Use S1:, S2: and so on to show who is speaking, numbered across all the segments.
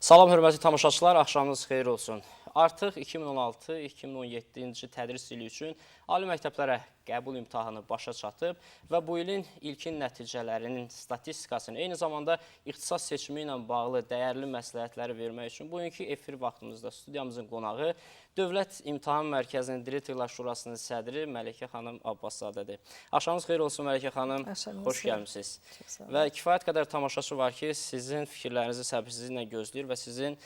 S1: Salam hörmətli tamaşaçılar, axşamınız xeyir olsun. Artıq 2016-2017-ci tədris ili üçün ali məktəblərə qəbul imtahanı başa çatıb və bu ilin ilkin nəticələrinin statistikasını, eyni zamanda ixtisas seçimi ilə bağlı dəyərli məsləhətləri vermək üçün bugünkü efir vaxtımızda studiyamızın qonağı Dövlət İmtahan Mərkəzinin Direktorlar Şurasının sədri Məlikə xanım Abbaszadədir. Axşamınız xeyir olsun Məlikə xanım,
S2: Axşamınız
S1: xoş
S2: xeyir.
S1: gəlmisiniz.
S2: Çox sağ olun.
S1: Və kifayət qədər tamaşaçı var ki, sizin fikirlərinizi səbirsizliklə gözləyir və sizin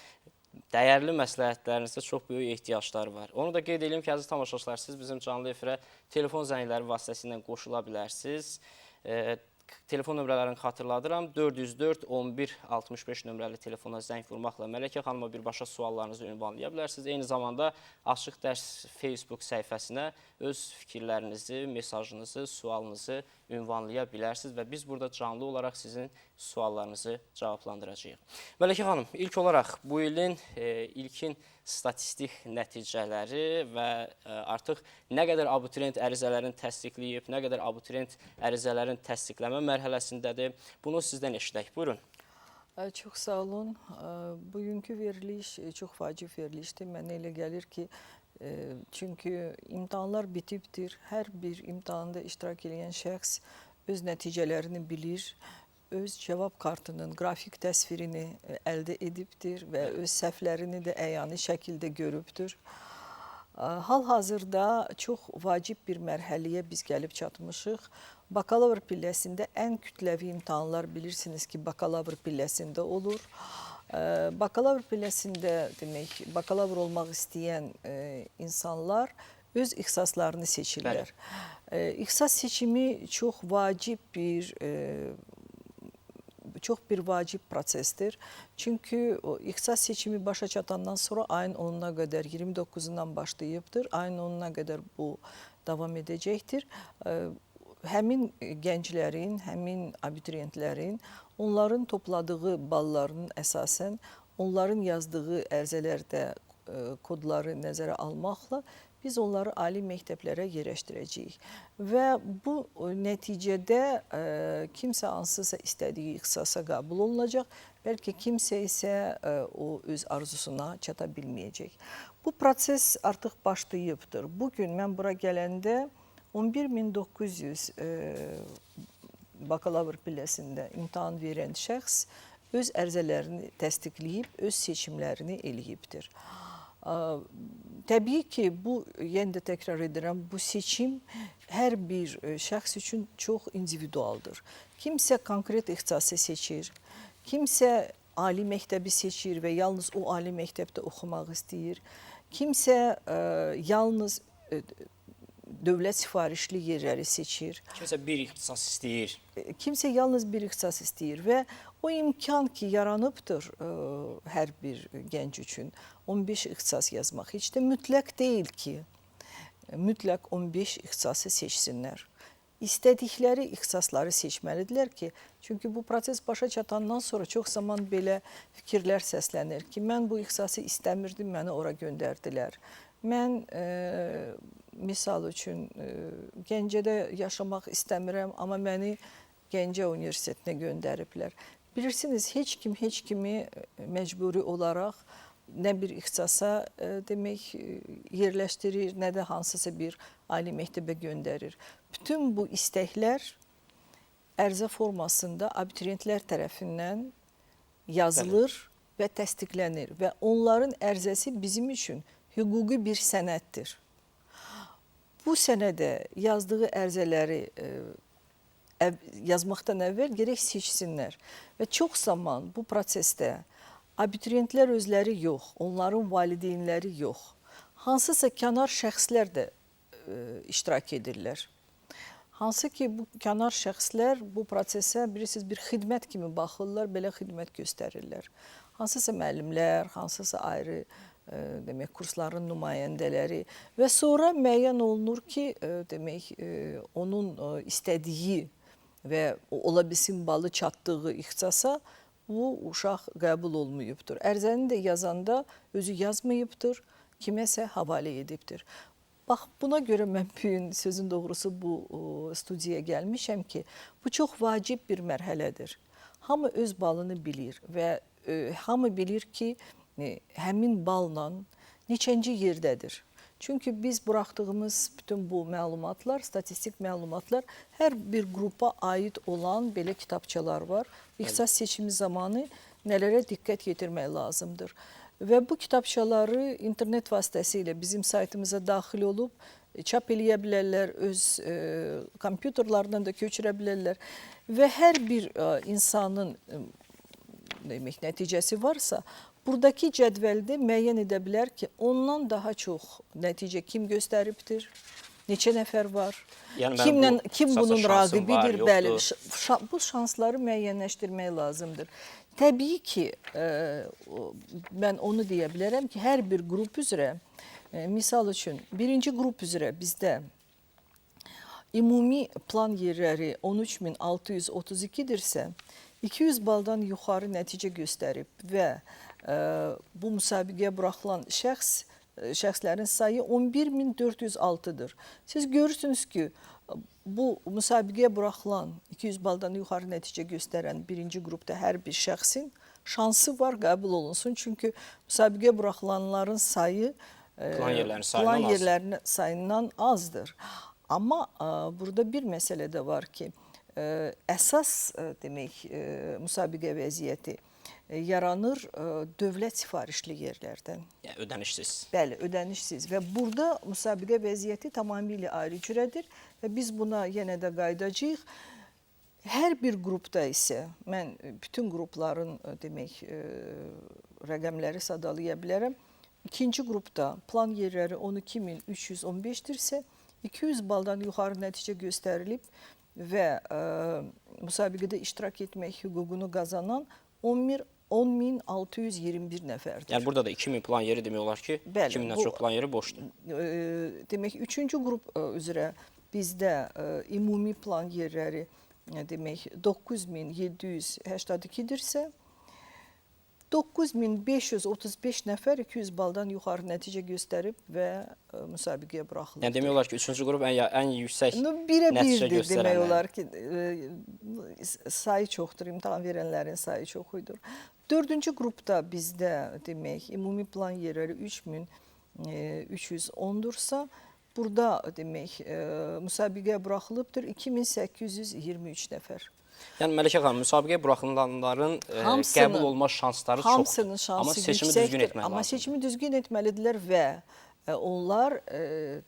S1: dəyərli məsləhətlərinizə çox böyük ehtiyacları var. Onu da qeyd edeyim ki, əziz tamaşaçılar, siz bizim canlı efirə telefon zəngləri vasitəsilə qoşula bilərsiniz. Telefon nömrələrini xatırladıram. 404 11 65 nömrəli telefona zəng vurmaqla Mələkə xanıma birbaşa suallarınızı ünvanlaya bilərsiniz. Eyni zamanda Açıq Dərs Facebook səhifəsinə öz fikirlərinizi, mesajınızı, sualınızı ünvanlaya bilərsiniz və biz burada canlı olaraq sizin suallarınızı cavablandıracağıq. Mələkə xanım, ilk olaraq bu ilin ilkin statistik nəticələri və artıq nə qədər abituriyent ərizələrini təsdiqləyib, nə qədər abituriyent ərizələrin təsdiqləmə mərhələsindədir, bunu sizdən eşidək. Buyurun.
S2: Çox sağ olun. Bugünkü veriliş çox vacib verilişdir. Mənə elə gəlir ki, çünki imtahanlar bitibdir. Hər bir imtahanda iştirak edən şəxs öz nəticələrini bilir, öz cavab kartının qrafik təsvirini əldə edibdir və öz səhvlərini də əyani şəkildə görübdür. Hal-hazırda çox vacib bir mərhələyə biz gəlib çatmışıq. Bakalavr pilləsində ən kütləvi imtahanlar bilirsiniz ki, bakalavr pilləsində olur. Bakalavr pilləsində demək, bakalavr olmaq istəyən insanlar öz ixtisaslarını seçirlər. İxtisas seçimi çox vacib bir vacib prosesdir. Çünki o ixtisas seçimi başa çatandan sonra ayın 10-una qədər, 29-undan başlayıbdır. Ayın 10-una qədər bu davam edəcəkdir. Həmin gənclərin, həmin abituriyentlərin onların topladığı ballarının əsasən onların yazdığı ərizələrdə kodları nəzərə almaqla biz onları ali məktəblərə yerləşdirəcəyik. Və bu nəticədə kimsə hansısa istədiyi ixtisasa qəbul olunacaq, bəlkə kimsə isə o öz arzusuna çata bilməyəcək. Bu proses artıq başlayıbdır. Bugün mən bura gələndə 11.900 bakalavr pilləsində imtahan verən şəxs öz ərizələrini təsdiqləyib, öz seçimlərini eləyibdir. Təbii ki, bu, yenə də təkrar edirəm, bu seçim hər bir şəxs üçün çox individualdır. Kimsə konkret ixtisası seçir, kimsə ali məktəbi seçir və yalnız o ali məktəbdə oxumaq istəyir, kimsə yalnız dövlət sifarişli yerləri seçir.
S1: Kimsə bir ixtisas istəyir.
S2: Kimsə yalnız bir ixtisas istəyir və o imkan ki yaranıbdır hər bir gənc üçün 15 ixtisas yazmaq. Heç də mütləq deyil ki, mütləq 15 ixtisası seçsinlər. İstədikləri ixtisasları seçməlidirlər ki, çünki bu proses başa çatandan sonra çox zaman belə fikirlər səslənir ki, mən bu ixtisası istəmirdim, məni ora göndərdilər. Mən misal üçün Gəncədə yaşamaq istəmirəm, amma məni Gəncə Universitetinə göndəriblər. Bilirsiniz, heç kim heç kimi məcburi olaraq nə bir ixtisasa demək yerləşdirir, nə də hansısa bir ali məktəbə göndərir. Bütün bu istəklər ərizə formasında abituriyentlər tərəfindən yazılır və təsdiqlənir və onların ərizəsi bizim üçün hüquqi bir sənəddir. Bu sənədə yazdığı ərizələri yazmaqdan əvvəl gərək seçsinlər. Və çox zaman bu prosesdə abituriyentlər özləri yox, onların valideynləri yox, hansısa kənar şəxslər də iştirak edirlər. Hansı ki, bu kənar şəxslər bu prosesə bilirsiniz, bir xidmət kimi baxırlar, belə xidmət göstərirlər. Hansısa müəllimlər, hansısa ayrı demək, kursların nümayəndələri və sonra müəyyən olunur ki, demək, onun istədiyi və ola bilsin balı çatdığı ixtisasa bu uşaq qəbul olmayıbdır. Ərizəni də yazanda özü yazmayıbdır, kiməsə havalə edibdir. Bax, buna görə mən bugün sözün doğrusu bu studiyaya gəlmişəm ki, bu çox vacib bir mərhələdir. Hamı öz balını bilir və Hamı bilir ki, həmin balla neçənci yerdədir. Çünki biz buraxdığımız bütün bu məlumatlar, statistik məlumatlar hər bir qrupa aid olan belə kitabçalar var. İxtisas seçimi zamanı nələrə diqqət yetirmək lazımdır. Və bu kitabçaları internet vasitəsilə bizim saytımıza daxil olub çap eləyə bilərlər, öz kompüterlarından da köçürə bilərlər. Və hər bir insanın demək, nəticəsi varsa, buradakı cədvəldə müəyyən edə bilər ki, ondan daha çox nəticə kim göstəribdir, neçə nəfər var,
S1: Yəni
S2: kimlə,
S1: bu
S2: kim bunun
S1: var,
S2: raqibidir, bəli, bu şansları müəyyənləşdirmək lazımdır. Təbii ki, mən onu deyə bilərəm ki, hər bir qrup üzrə, misal üçün, birinci qrup üzrə bizdə ümumi plan yerləri 13.632-dirsə, 200 baldan yuxarı nəticə göstərib və bu müsabiqəyə buraxılan şəxslərin sayı 11.406-dır. Siz görürsünüz ki, bu müsabiqəyə buraxılan 200 baldan yuxarı nəticə göstərən birinci qrupda hər bir şəxsin şansı var qəbul olunsun. Çünki müsabiqəyə buraxılanların sayı
S1: plan
S2: yerlərinin sayından azdır. Amma burada bir məsələ də var ki, əsas demək müsabiqə vəziyyəti yaranır dövlət sifarişli yerlərdən.
S1: Yəni ödənişsiz.
S2: Bəli, ödənişsiz və burada müsabiqə vəziyyəti tamamilə ayrı cürədir və biz buna yenə də qayıdacağıq. Hər bir qrupda isə mən bütün qrupların demək rəqəmləri sadalaya bilərəm. İkinci qrupda plan yerləri 12.315-dirsə, 200 baldan yuxarı nəticə göstərilib və müsabiqədə iştirak etmək hüququnu qazanan 10.621 nəfərdir.
S1: Yəni burada da 2000 plan yeri demək olar ki, 2000-dən çox plan yeri boşdur.
S2: Demək, üçüncü qrup üzrə bizdə ümumi plan yerləri demək 9782-dirsə, 9535 nəfər 200 baldan yuxarı nəticə göstərib və müsabiqəyə buraxılır.
S1: Yəni demək olar ki, üçüncü qrup ən yüksək nəticə göstərənlər.
S2: Demək olar ki, sayı çoxdur, imtahan verənlərin sayı çox idir. Dördüncü qrupda bizdə demək, ümumi plan yerləri 3310-dursa, burada demək, müsabiqəyə buraxılıbdır 2823 nəfər.
S1: Yəni Məlikə xanım, müsabiqəyə buraxılanların qəbul olma şansları çoxdur.
S2: Hamısının şansı yüksəkdir. Amma seçimi düzgün etməlidirlər və onlar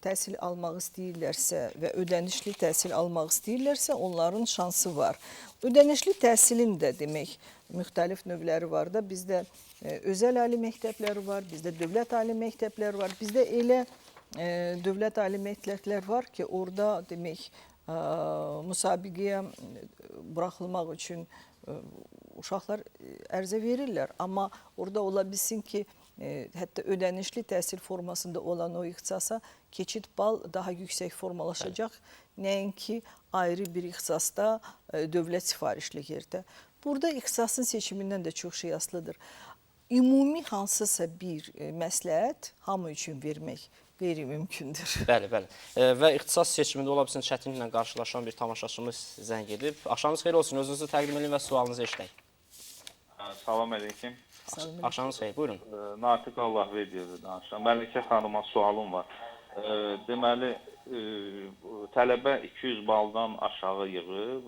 S2: təhsil almaq istəyirlərsə və ödənişli təhsil almaq istəyirlərsə, onların şansı var. Ödənişli təhsilin də demək, müxtəlif növləri var da. Bizdə özəl ali məktəblər var, bizdə dövlət ali məktəblər var, bizdə elə dövlət ali məktəblər var ki, orada demək, müsabiqəyə buraxılmaq üçün uşaqlar ərizə verirlər. Amma orada ola bilsin ki, hətta ödənişli təhsil formasında olan o ixtisasa keçid bal daha yüksək formalaşacaq, nəinki ayrı bir ixtisasda dövlət sifarişli yerdə. Burada ixtisasın seçimindən də çox şey asılıdır. Ümumi hansısa bir məsləhət hamı üçün vermək qeyri-mümkündür.
S1: Bəli, bəli. Və ixtisas seçimində ola bilsin çətinliklə qarşılaşan bir tamaşaçımız zəng edib. Axşamınız xeyir olsun, özünüzü təqdim edin və sualınızı eşidək.
S3: Salam əleykum.
S1: Axşamınız xeyir, buyurun.
S3: Natiq Allahverdiyev danışıram. Məlikə xanıma sualım var. Deməli, tələbə 200 baldan aşağı yığıb,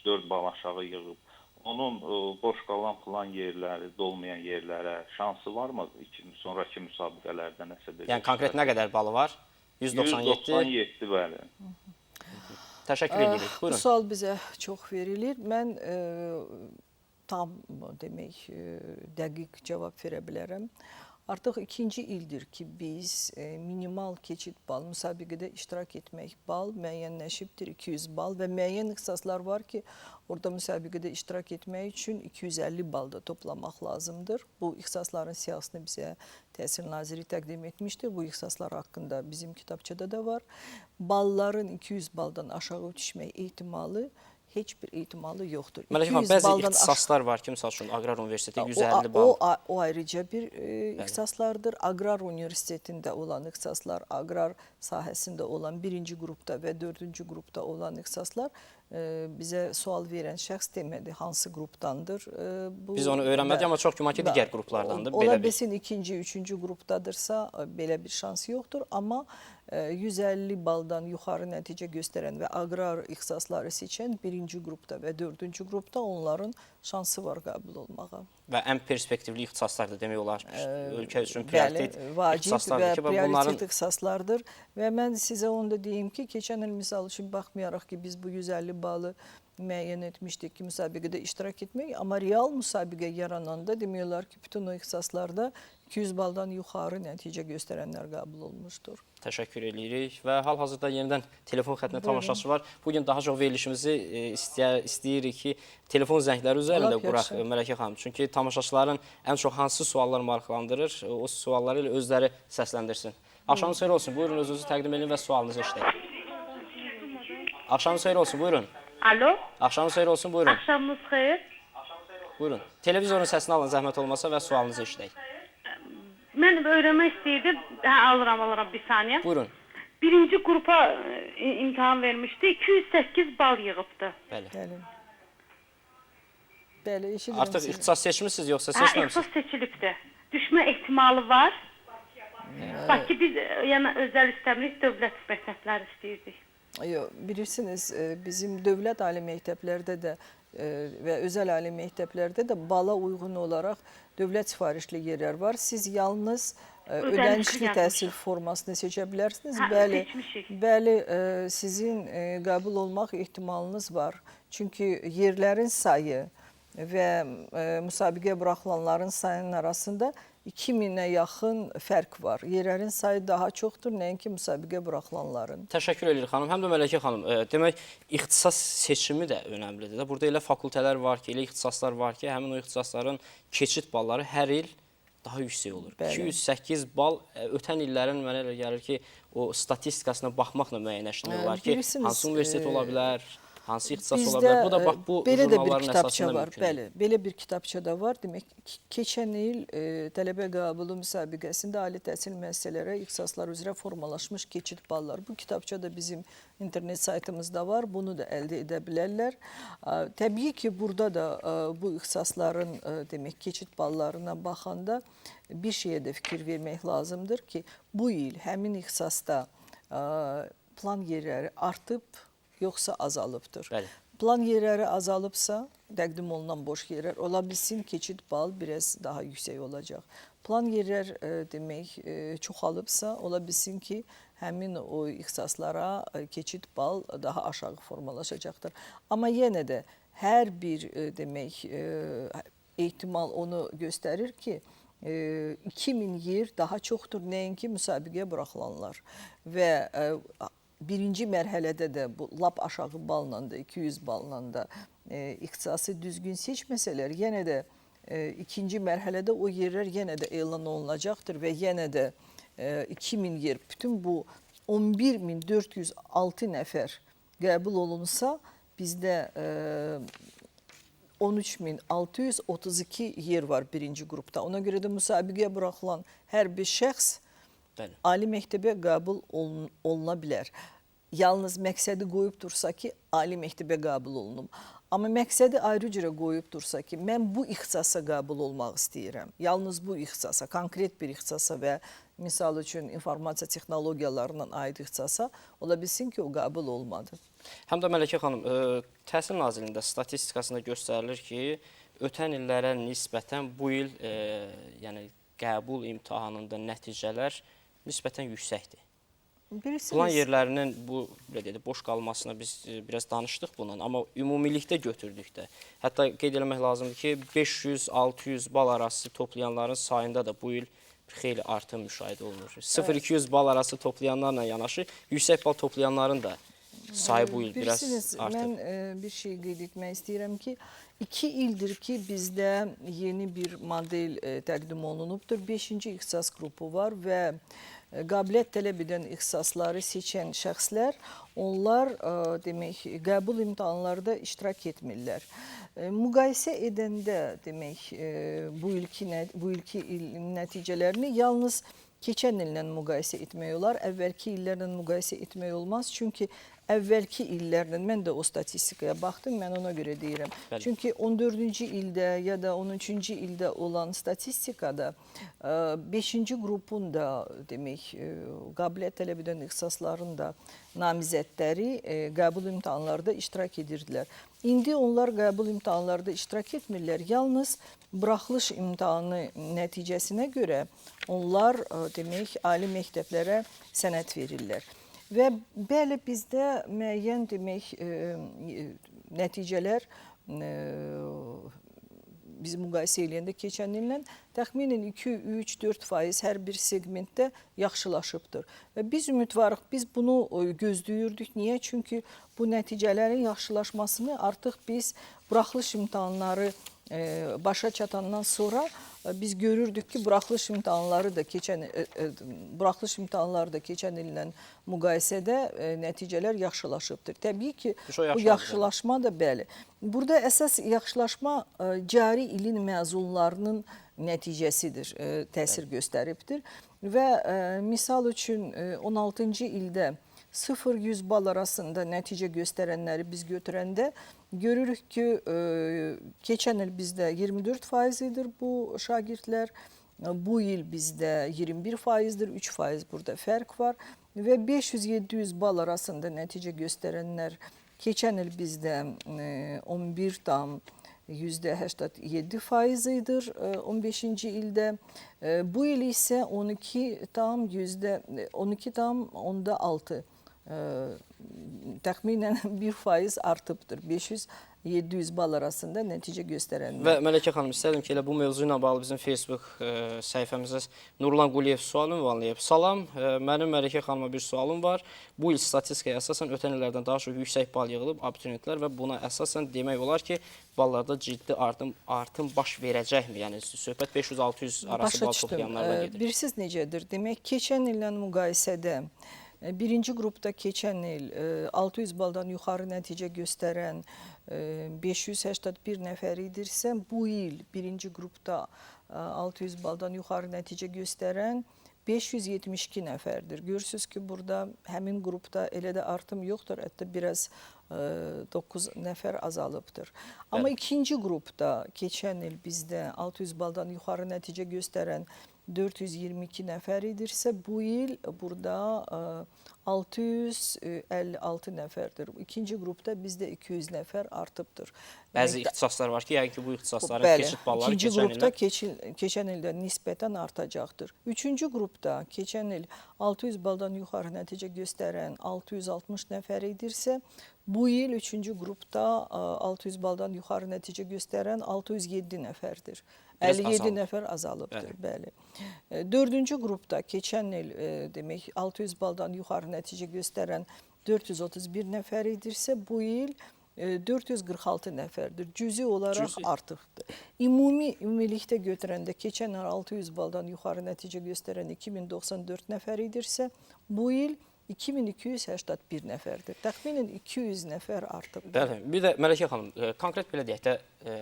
S3: 3-4 bal aşağı yığıb. Onun boş qalan plan yerləri, dolmayan yerlərə şansı varmı sonraki müsabiqələrdə nəsə belə?
S1: Yəni konkret nə qədər balı var? 197.
S3: 197, bəli.
S1: Təşəkkür edirik. Buyurun.
S2: Bu sual bizə çox verilir. Mən tam demək, dəqiq cavab verə bilərəm. Artıq ikinci ildir ki, biz minimal keçid bal, müsabiqədə iştirak etmək bal müəyyənləşibdir, 200 bal və müəyyən ixtisaslar var ki, orada müsabiqədə iştirak etmək üçün 250 bal da toplamaq lazımdır. Bu ixtisasların siyahısını bizə Təhsil Naziri təqdim etmişdir. Bu ixtisaslar haqqında bizim kitabçada da var. Balların 200 baldan aşağı düşmək ehtimalı heç bir ehtimalı yoxdur.
S1: Mələkə xanım,
S2: 200
S1: bəzi
S2: baldan
S1: ixtisaslar var ki, misal üçün Aqrar Universiteti 150 bal.
S2: O ayrıca bir ixtisaslardır. Aqrar Universitetində olan ixtisaslar, aqrar sahəsində olan birinci qrupda və dördüncü qrupda olan ixtisaslar bizə sual verən şəxs demədi hansı qrupdandır.
S1: Biz onu öyrənmədik, amma çox güman ki, digər qruplardandır.
S2: Ola bilsin ikinci, üçüncü qrupdadırsa belə bir şans yoxdur, amma 150 baldan yuxarı nəticə göstərən və aqrar ixtisasları seçən birinci qrupda və dördüncü qrupda onların şansı var qəbul olmağa.
S1: Və ən perspektivli ixtisaslardır demək olar. Ölkə üçün prioritet
S2: ixtisaslardır ki, və bunların ixtisaslardır. Və mən sizə onu da deyim ki, keçən il misal üçün baxmayaraq ki, biz bu 150 balı müəyyən etmişdik ki, müsabiqədə iştirak etmək, amma real müsabiqə yarananda demək olar ki, bütün o ixtisaslarda 200 baldan yuxarı nəticə göstərənlər qəbul olunmuşdur.
S1: Təşəkkür edirik və hal-hazırda yenidən telefon xəttinə tamaşaçı var. Bugün daha çox verilişimizi istəyirik ki, telefon zəngləri üzərində quraq Mələkə xanım. Çünki tamaşaçıların ən çox hansı suallar maraqlandırır, o sualları ilə özləri səsləndirsin. Axşamınız xeyir olsun, buyurun özünüzü təqdim edin və sualınızı eşidək. Axşamınız xeyir olsun, buyurun.
S4: Alo.
S1: Axşamınız xeyir olsun, buyurun.
S4: Axşamınız xeyir.
S1: Buyurun. Televizorun səsini alın, zəhmət olmasa və sualınızı eşidək.
S4: Mən öyrənmək istəyirdim. Hə, alıram bir saniyə.
S1: Buyurun.
S4: Birinci qrupa imtahan vermişdi. 208 bal yığıbdı.
S1: Bəli.
S2: Bəli. Bəli, eşidirəm.
S1: Artıq ixtisas seçmişsiniz yoxsa seçməmisiniz?
S4: Hə, ixtisas seçilibdi. Düşmə ehtimalı var. Bakı biz yəni özəl istəmirik, dövlət məktəbləri istəyirdik.
S2: Yox, bilirsiniz, bizim dövlət ali məktəblərdə də və özəl ali məktəblərdə də bala uyğun olaraq dövlət sifarişli yerlər var. Siz yalnız ödənişli təhsil formasını seçə bilərsiniz. Bəli, bəli, sizin qəbul olmaq ehtimalınız var. Çünki yerlərin sayı və müsabiqəyə buraxılanların sayının arasında 2000-ə yaxın fərq var. Yerlərin sayı daha çoxdur, nəinki müsabiqəyə buraxılanların.
S1: Təşəkkür edirik xanım. Həm də Mələkə xanım, demək, ixtisas seçimi də önəmlidir. Burada elə fakültələr var ki, elə ixtisaslar var ki, həmin o ixtisasların keçid balları hər il daha yüksək olur.
S2: Bəli.
S1: 208 bal ötən illərin mənə elə gəlir ki, o statistikasına baxmaqla müəyyənləşdirmək olar ki, hansı universitet ola bilər, hansı ixtisas ola bilər. Bu da bax bu
S2: belə də bir
S1: jurnalların
S2: kitabça
S1: əsasında
S2: var.
S1: mümkündür.
S2: Bəli, belə bir kitabça da var. Demək, keçən il tələbə qəbulu müsabiqəsində ali təhsil müəssisələrə ixtisaslar üzrə formalaşmış keçid ballar. Bu kitabça da bizim internet saytımızda var. Bunu da əldə edə bilərlər. Təbii ki, burada da bu ixtisasların demək keçid ballarına baxanda bir şeyə də fikir vermək lazımdır ki, bu il həmin ixtisasda plan yerləri artıb yoxsa azalıbdır.
S1: Bəli.
S2: Plan yerləri azalıbsa, təqdim olunan boş yerlər ola bilsin, keçid bal biraz daha yüksək olacaq. Plan yerlər demək çoxalıbsa, ola bilsin ki, həmin o ixtisaslara keçid bal daha aşağı formalaşacaqdır. Amma yenə də hər bir demək ehtimal onu göstərir ki, 2000 yer daha çoxdur nəinki müsabiqəyə buraxılanlar və birinci mərhələdə də bu lap aşağı balla da 200 balla da ixtisası düzgün seçməsələr, yenə də ikinci mərhələdə o yerlər yenə də elan olunacaqdır və yenə də 2000 yer, bütün bu 11.406 nəfər qəbul olunsa, bizdə 13.632 yer var birinci qrupda. Ona görə də müsabiqəyə buraxılan hər bir şəxs
S1: Bəli.
S2: ali məktəbə qəbul oluna bilər. Yalnız məqsədi qoyub dursa ki, ali məktəbə qəbul olunum. Amma məqsədi ayrı cürə qoyub dursa ki, mən bu ixtisasa qəbul olmaq istəyirəm. Yalnız bu ixtisasa, konkret bir ixtisasa və misal üçün informasiya texnologiyalarına aid ixtisasa ola bilsin ki, o qəbul olmadı.
S1: Həm də Mələkə xanım, Təhsil Nazirliyində statistikasında göstərilir ki, ötən illərə nisbətən bu il yəni qəbul imtahanında nəticələr nisbətən yüksəkdir.
S2: Bilirsiniz,
S1: Plan yerlərinin bu belə deyək, boş qalmasına biz biraz danışdıq bundan, amma ümumilikdə götürdükdə, hətta qeyd eləmək lazımdır ki, 500-600 bal arası toplayanların sayında da bu il bir xeyli artım müşahidə olunur. 0-200 bal arası toplayanlarla yanaşı yüksək bal toplayanların da sayı bu il biraz
S2: Bilirsiniz,
S1: artıb.
S2: Mən bir şey qeyd etmək istəyirəm ki, 2 ildir ki, bizdə yeni bir model təqdim olunubdur. 5-ci ixtisas qrupu var və qabiliyyət tələb edən ixtisasları seçən şəxslər, onlar demək, qəbul imtahanlarda iştirak etmirlər. Müqayisə edəndə demək, bu ilki ilin nəticələrini yalnız keçən illə müqayisə etmək olar, əvvəlki illərlə müqayisə etmək olmaz. Çünki əvvəlki illərlə, mən də o statistikaya baxdım, mən ona görə deyirəm.
S1: Bəli.
S2: Çünki 14-cü ildə ya da 13-cü ildə olan statistikada 5-ci qrupun da demək, qabiliyyət tələb edən ixtisasların da namizədləri qəbul imtahanlarda iştirak edirdilər. İndi onlar qəbul imtahanlarda iştirak etmirlər. Yalnız buraxılış imtahanı nəticəsinə görə onlar demək, ali məktəblərə sənəd verirlər. Və bəli, bizdə müəyyən demək, nəticələr biz müqayisə eləyəndə keçən illə təxminən 2, 3, 4% hər bir segmentdə yaxşılaşıbdır. Və biz ümidvarıq, biz bunu gözləyirdik. Niyə? Çünki bu nəticələrin yaxşılaşmasını artıq biz buraxılış imtahanları başa çatandan sonra biz görürdük ki, buraxılış imtahanları da keçən illə müqayisədə nəticələr yaxşılaşıbdır. Təbii ki, bu yaxşılaşma da bəli. Burada əsas yaxşılaşma cari ilin məzunlarının nəticəsidir, təsir göstəribdir. Və misal üçün 16-cı ildə 0-100 bal arasında nəticə göstərənləri biz götürəndə görürük ki, keçən il bizdə 24% idir bu şagirdlər, bu il bizdə 21%-dir, 3% burada fərq var və 500-700 bal arasında nəticə göstərənlər keçən il bizdə 11,87% idir 15-ci ildə, bu il isə 12,6%. Təxminən 1% artıbdır. 500-700 bal arasında nəticə göstərənlər.
S1: Və Mələkə xanım, istərdim ki, elə bu mövzu ilə bağlı bizim Facebook səhifəmizə Nurlan Quliyev sual ünvanlayıb. Salam, mənim Mələkə xanıma bir sualım var. Bu il statistikaya əsasən ötən illərdən daha çox yüksək bal yığılıb abituriyentlər və buna əsasən demək olar ki, ballarda ciddi artım baş verəcəkmi? Yəni, söhbət 500-600 arası bal toplayanlardan gedir.
S2: Bilirsiniz necədir? Demək, keçən illə müqayisədə birinci qrupda keçən il 600 baldan yuxarı nəticə göstərən 581 nəfər idirsə, bu il birinci qrupda 600 baldan yuxarı nəticə göstərən 572 nəfərdir. Görürsünüz ki, burada həmin qrupda elə də artım yoxdur, hətta biraz 9 nəfər azalıbdır. Amma ikinci qrupda keçən il bizdə 600 baldan yuxarı nəticə göstərən 422 nəfər idirsə, bu il burada 656 nəfərdir. İkinci qrupda bizdə 200 nəfər artıbdır.
S1: Bəzi ixtisaslar var ki, yəqin ki, bu ixtisasların keçid balları
S2: ikinci qrupda keçən ildə nisbətən artacaqdır. Üçüncü qrupda keçən il 600 baldan yuxarı nəticə göstərən 660 nəfər idirsə, bu il üçüncü qrupda 600 baldan yuxarı nəticə göstərən 607 nəfərdir. 57 nəfər azalıbdır, bəli. Dördüncü qrupda keçən il demək 600 baldan yuxarı nəticə göstərən 431 nəfər idirsə, bu il 446 nəfərdir. Cüzi olaraq artıqdır. Ümumilikdə götürəndə keçən il 600 baldan yuxarı nəticə göstərən 2094 nəfər idirsə, bu il 2281 nəfərdir. Təxminən 200 nəfər artıb.
S1: Bəli, bir də Mələkə xanım, konkret belə deyək də,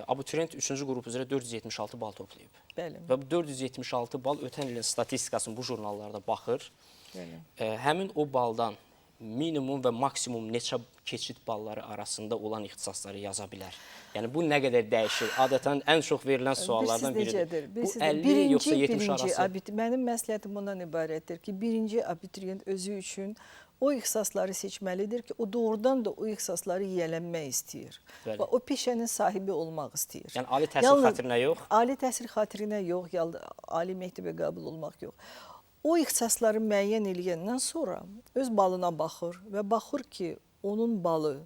S1: abituriyent 3-cü qrup üzrə 476 bal toplayıb.
S2: Bəli.
S1: Və bu 476 bal ötən ilin statistikasını bu jurnallarda baxır.
S2: Bəli.
S1: Həmin o baldan minimum və maksimum neçə keçid balları arasında olan ixtisasları yaza bilər? Yəni bu nə qədər dəyişir? Adətən ən çox verilən suallardan biridir. Bu 50 yoxsa 70 arası?
S2: Mənim məsləhətim bundan ibarətdir ki, birinci abituriyent özü üçün o ixtisasları seçməlidir ki, o doğrudan da o ixtisasları yiyələnmək istəyir. Və o peşənin sahibi olmaq istəyir.
S1: Yəni ali təhsil xatirinə yox?
S2: Ali təhsil xatirinə yox, ali məktəbə qəbul olmaq yox. O ixtisasları müəyyən eləyəndən sonra öz balına baxır və baxır ki, onun balı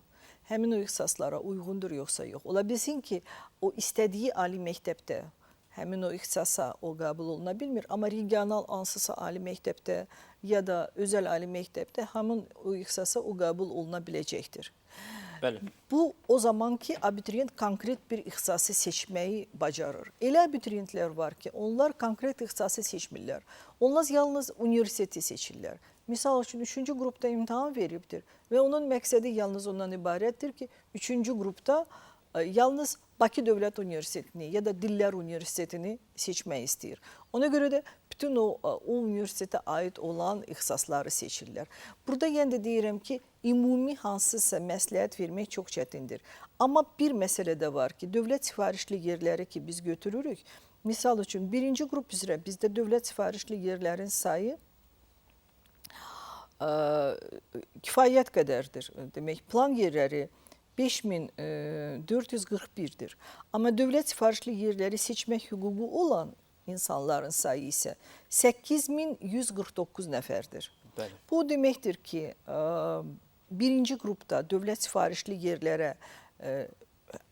S2: həmin o ixtisaslara uyğundur yoxsa yox. Ola bilsin ki, o istədiyi ali məktəbdə həmin o ixtisasa o qəbul oluna bilmir, amma regional hansısa ali məktəbdə ya da özəl ali məktəbdə həmin o ixtisasa o qəbul oluna biləcəkdir.
S1: Bəli.
S2: Bu o zaman ki abituriyent konkret bir ixtisası seçməyi bacarır. Elə abituriyentlər var ki, onlar konkret ixtisası seçmirlər. Onlar yalnız universiteti seçirlər. Misal üçün 3-cü qrupda imtahan veribdir və onun məqsədi yalnız ondan ibarətdir ki, 3-cü qrupda yalnız Bakı Dövlət Universitetini ya da Dillər Universitetini seçmək istəyir. Ona görə də bütün o universitetə aid olan ixtisasları seçirlər. Burada yenə də deyirəm ki, ümumi hansısa məsləhət vermək çox çətindir. Amma bir məsələ də var ki, dövlət sifarişli yerləri ki biz götürürük. Misal üçün, birinci qrup üzrə bizdə dövlət sifarişli yerlərin sayı kifayət qədərdir. Demək, plan yerləri 5441-dir. Amma dövlət sifarişli yerləri seçmək hüququ olan insanların sayı isə 8149 nəfərdir.
S1: Bəli.
S2: Bu deməkdir ki, birinci qrupda dövlət sifarişli yerlərə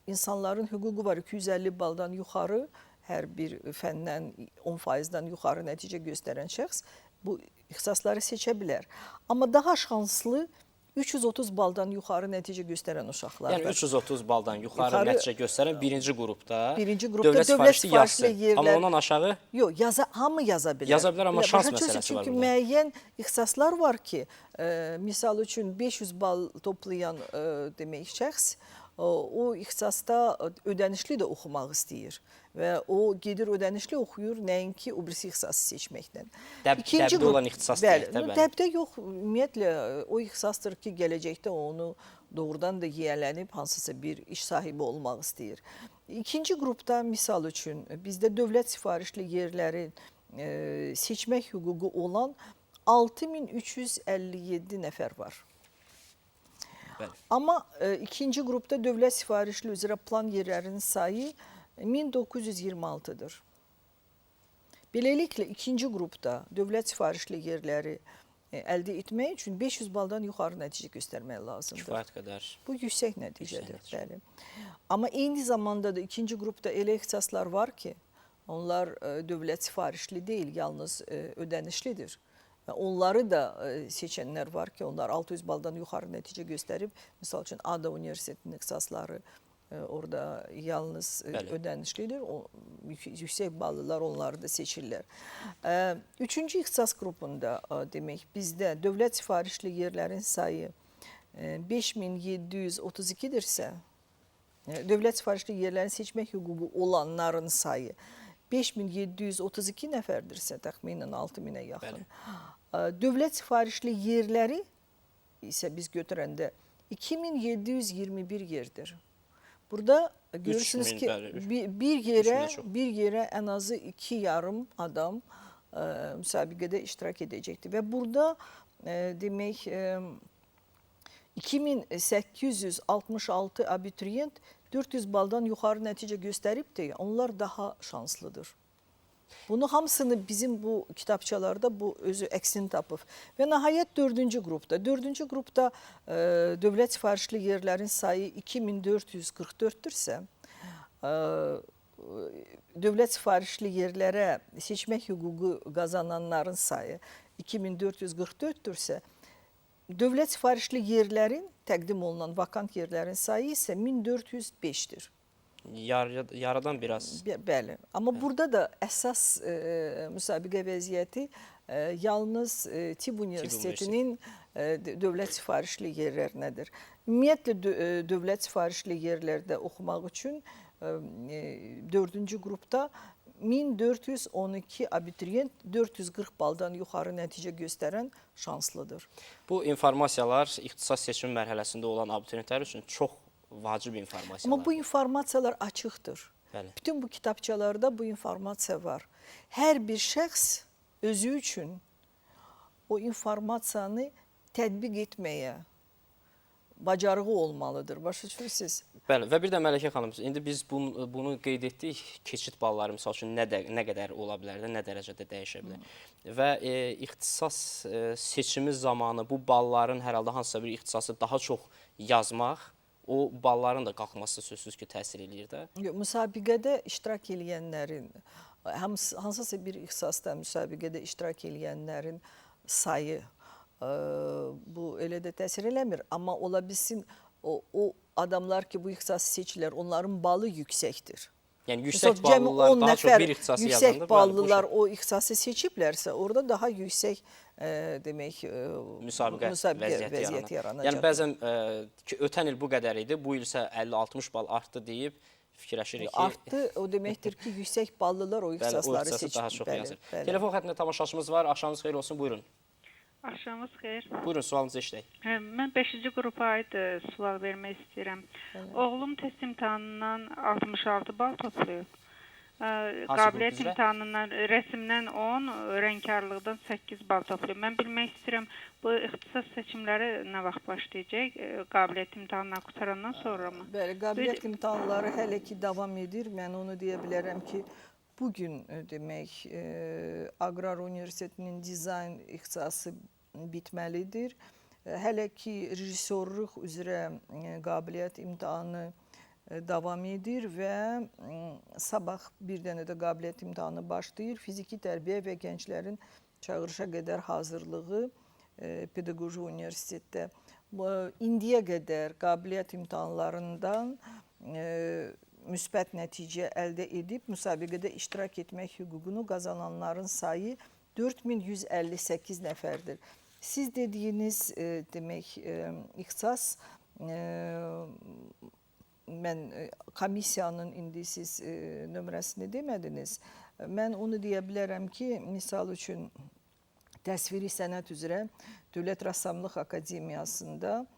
S2: insanların hüququ var 250 baldan yuxarı, hər bir fəndən 10%-dən yuxarı nəticə göstərən şəxs bu ixtisasları seçə bilər. Amma daha şanslı 330 baldan yuxarı nəticə göstərən uşaqlardır.
S1: Yəni 330 baldan yuxarı nəticə göstərən birinci qrupda, dövlət sifarişli yazsın.
S2: Yerlər,
S1: amma ondan aşağı?
S2: Yox, hamı yaza bilər.
S1: Yaza bilər, amma şans məsələsi var.
S2: Çünki müəyyən ixtisaslar var ki, misal üçün 500 bal toplayan demək şəxs o ixtisasda ödənişli də oxumaq istəyir və o gedir ödənişli oxuyur, nəinki o birisi ixtisası seçməklə.
S1: Dəbdə olan ixtisas deyək də, bəli.
S2: Dəbdə yox, ümumiyyətlə o ixtisasdır ki, gələcəkdə onu doğrudan da yiyələnib hansısa bir iş sahibi olmaq istəyir. İkinci qrupda misal üçün bizdə dövlət sifarişli yerləri seçmək hüququ olan 6357 nəfər var.
S1: Bəli.
S2: Amma ikinci qrupda dövlət sifarişli üzrə plan yerlərinin sayı 1926-dır. Beləliklə, ikinci qrupda dövlət sifarişli yerləri əldə etmək üçün 500 baldan yuxarı nəticə göstərmək lazımdır.
S1: Kifayət qədər.
S2: Bu yüksək nəticədir. Bəli. Amma eyni zamanda da ikinci qrupda elə ixtisaslar var ki, onlar dövlət sifarişli deyil, yalnız ödənişlidir. Və onları da seçənlər var ki, onlar 600 baldan yuxarı nəticə göstərib. Misal üçün, ADA Universitetinin ixtisasları orada yalnız ödənişlidir. O, yüksək ballılar onları da seçirlər. Üçüncü ixtisas qrupunda demək, bizdə dövlət sifarişli yerlərin sayı 5732-dirsə, dövlət sifarişli yerlərin seçmək hüququ olanların sayı 5732 nəfərdirsə, təxminən 6000-ə yaxın. Dövlət sifarişli yerləri isə biz götürəndə 2721 yerdir. Burada görürsünüz ki, bir yerə ən azı 2,5 adam müsabiqədə iştirak edəcəkdir. Və burada demək 2866 abituriyent 400 baldan yuxarı nəticə göstəribdir, onlar daha şanslıdır. Bunu hamısını bizim bu kitabçalarda bu özü əksini tapıb. Və nəhayət dördüncü qrupda. Dördüncü qrupda dövlət sifarişli yerlərin sayı 2444-dürsə, dövlət sifarişli yerlərə seçmək hüququ qazananların sayı 2444-dürsə, dövlət sifarişli yerlərin, təqdim olunan vakant yerlərin sayı isə 1405-dir.
S1: Yaradan biraz.
S2: Bəli. Amma burada da əsas müsabiqə vəziyyəti yalnız Tibb Universitetinin dövlət sifarişli yerlərinədir. Ümumiyyətlə, dövlət sifarişli yerlərdə oxumaq üçün dördüncü qrupda 1412 abituriyent 440 baldan yuxarı nəticə göstərən şanslıdır.
S1: Bu informasiyalar ixtisas seçimi mərhələsində olan abituriyentlər üçün çox vacib informasiyalar.
S2: Amma bu informasiyalar açıqdır.
S1: Bəli.
S2: Bütün bu kitabçalarda bu informasiya var. Hər bir şəxs özü üçün o informasiyanı tətbiq etməyə bacarığı olmalıdır. Başa düşürsünüz?
S1: Bəli, və bir də Mələkə xanım, indi biz bunu qeyd etdik, keçid balları misal üçün nə qədər ola bilər də, nə dərəcədə dəyişə bilər. Və ixtisas seçimi zamanı bu balların hər halda hansısa bir ixtisası daha çox yazmaq O balların da qalxması sözsüz ki, təsir eləyir də.
S2: Yox, müsabiqədə iştirak eləyənlərin hansısa bir ixtisasda müsabiqədə iştirak eləyənlərin sayı bu elə də təsir eləmir, amma ola bilsin o adamlar ki bu ixtisası seçirlər, onların balı yüksəkdir.
S1: Yəni yüksək
S2: Məsəl, cəmi
S1: ballılar
S2: 10
S1: daha çox
S2: nəfər
S1: bir ixtisası
S2: yüksək
S1: yazanda, bəli, bu
S2: ballılar o ixtisası seçiblərsə, orada daha yüksək demək
S1: müsabiqə vəziyyəti yaranır.
S2: yaranacaq.
S1: Yəni bəzən ki, ötən il bu qədər idi, bu il isə 50-60 bal artdı deyib fikirləşirik ki,
S2: Artdı, o deməkdir ki, yüksək ballılar o
S1: bəli, o
S2: ixtisasları
S1: ixtisası
S2: seçib.
S1: daha çox
S2: bəli,
S1: yazır.
S2: bəli.
S1: Telefon xəttində tamaşaçımız var. Axşamınız xeyir olsun. Buyurun.
S5: Axşamınız xeyir.
S1: Buyurun, sualınızı eşidək.
S5: Mən 5-ci qrupa aid sual vermək istəyirəm. Oğlum test imtahanından 66 bal toplayıb.
S1: Hansı
S5: Qabiliyyət
S1: qrup üzrə?
S5: imtahanından rəsmdən 10, rəngkarlıqdan 8 bal toplayıb. Mən bilmək istəyirəm, bu ixtisas seçimləri nə vaxt başlayacaq? Qabiliyyət imtahanından qurtarandan sonra mı?
S2: Bəli, qabiliyyət imtahanları hələ ki davam edir. Mən onu deyə bilərəm ki, bugün demək Aqrar Universitetinin dizayn ixtisası bitməlidir. Hələ ki rejissorluq üzrə qabiliyyət imtahanı davam edir və sabah bir dənə də qabiliyyət imtahanı başlayır. Fiziki tərbiyə və gənclərin çağırışa qədər hazırlığı Pedaqoji Universitetdə. İndiyə qədər qabiliyyət imtahanlarından müsbət nəticə əldə edib müsabiqədə iştirak etmək hüququnu qazananların sayı 4158 nəfərdir. Siz dediyiniz demək ixtisas mən komissiyanın indi siz nömrəsini demədiniz. Mən onu deyə bilərəm ki, misal üçün təsviri sənət üzrə Dövlət Rəssamlıq Akademiyasında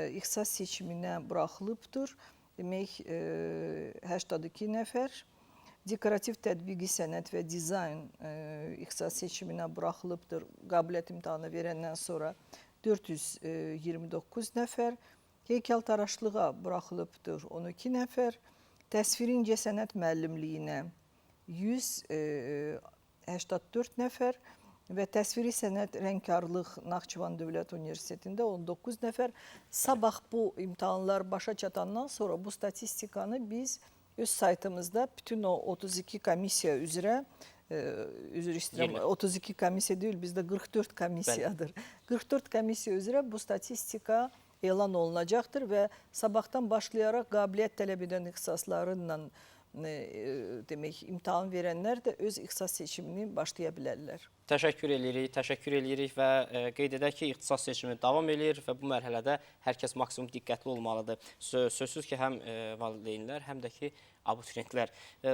S2: ixtisas seçiminə buraxılıbdır. Demək 82 nəfər. Dekorativ tətbiqi sənət və dizayn ixtisas seçiminə buraxılıbdır. Qabiliyyət imtahanı verəndən sonra 429 nəfər. Heykəltaraşlığa buraxılıbdır 12 nəfər. Təsviri incəsənət müəllimliyinə 184 nəfər və təsviri sənət rəngkarlıq Naxçıvan Dövlət Universitetində 19 nəfər. Sabah bu imtahanlar başa çatandan sonra bu statistikanı biz öz saytımızda bütün o 32 komissiya üzrə, üzr istəyirəm, 32 komissiya deyil, bizdə 44 komissiyadır. 44 komissiya üzrə bu statistika elan olunacaqdır və sabahdan başlayaraq qabiliyyət tələb edən ixtisaslarıyla demək imtahan verənlər də öz ixtisas seçimini başlaya bilərlər.
S1: Təşəkkür eləyirik, təşəkkür eləyirik və qeyd edək ki, ixtisas seçimi davam eləyir və bu mərhələdə hər kəs maksimum diqqətli olmalıdır. Sözsüz ki, həm valideynlər, həm də ki, abituriyentlər.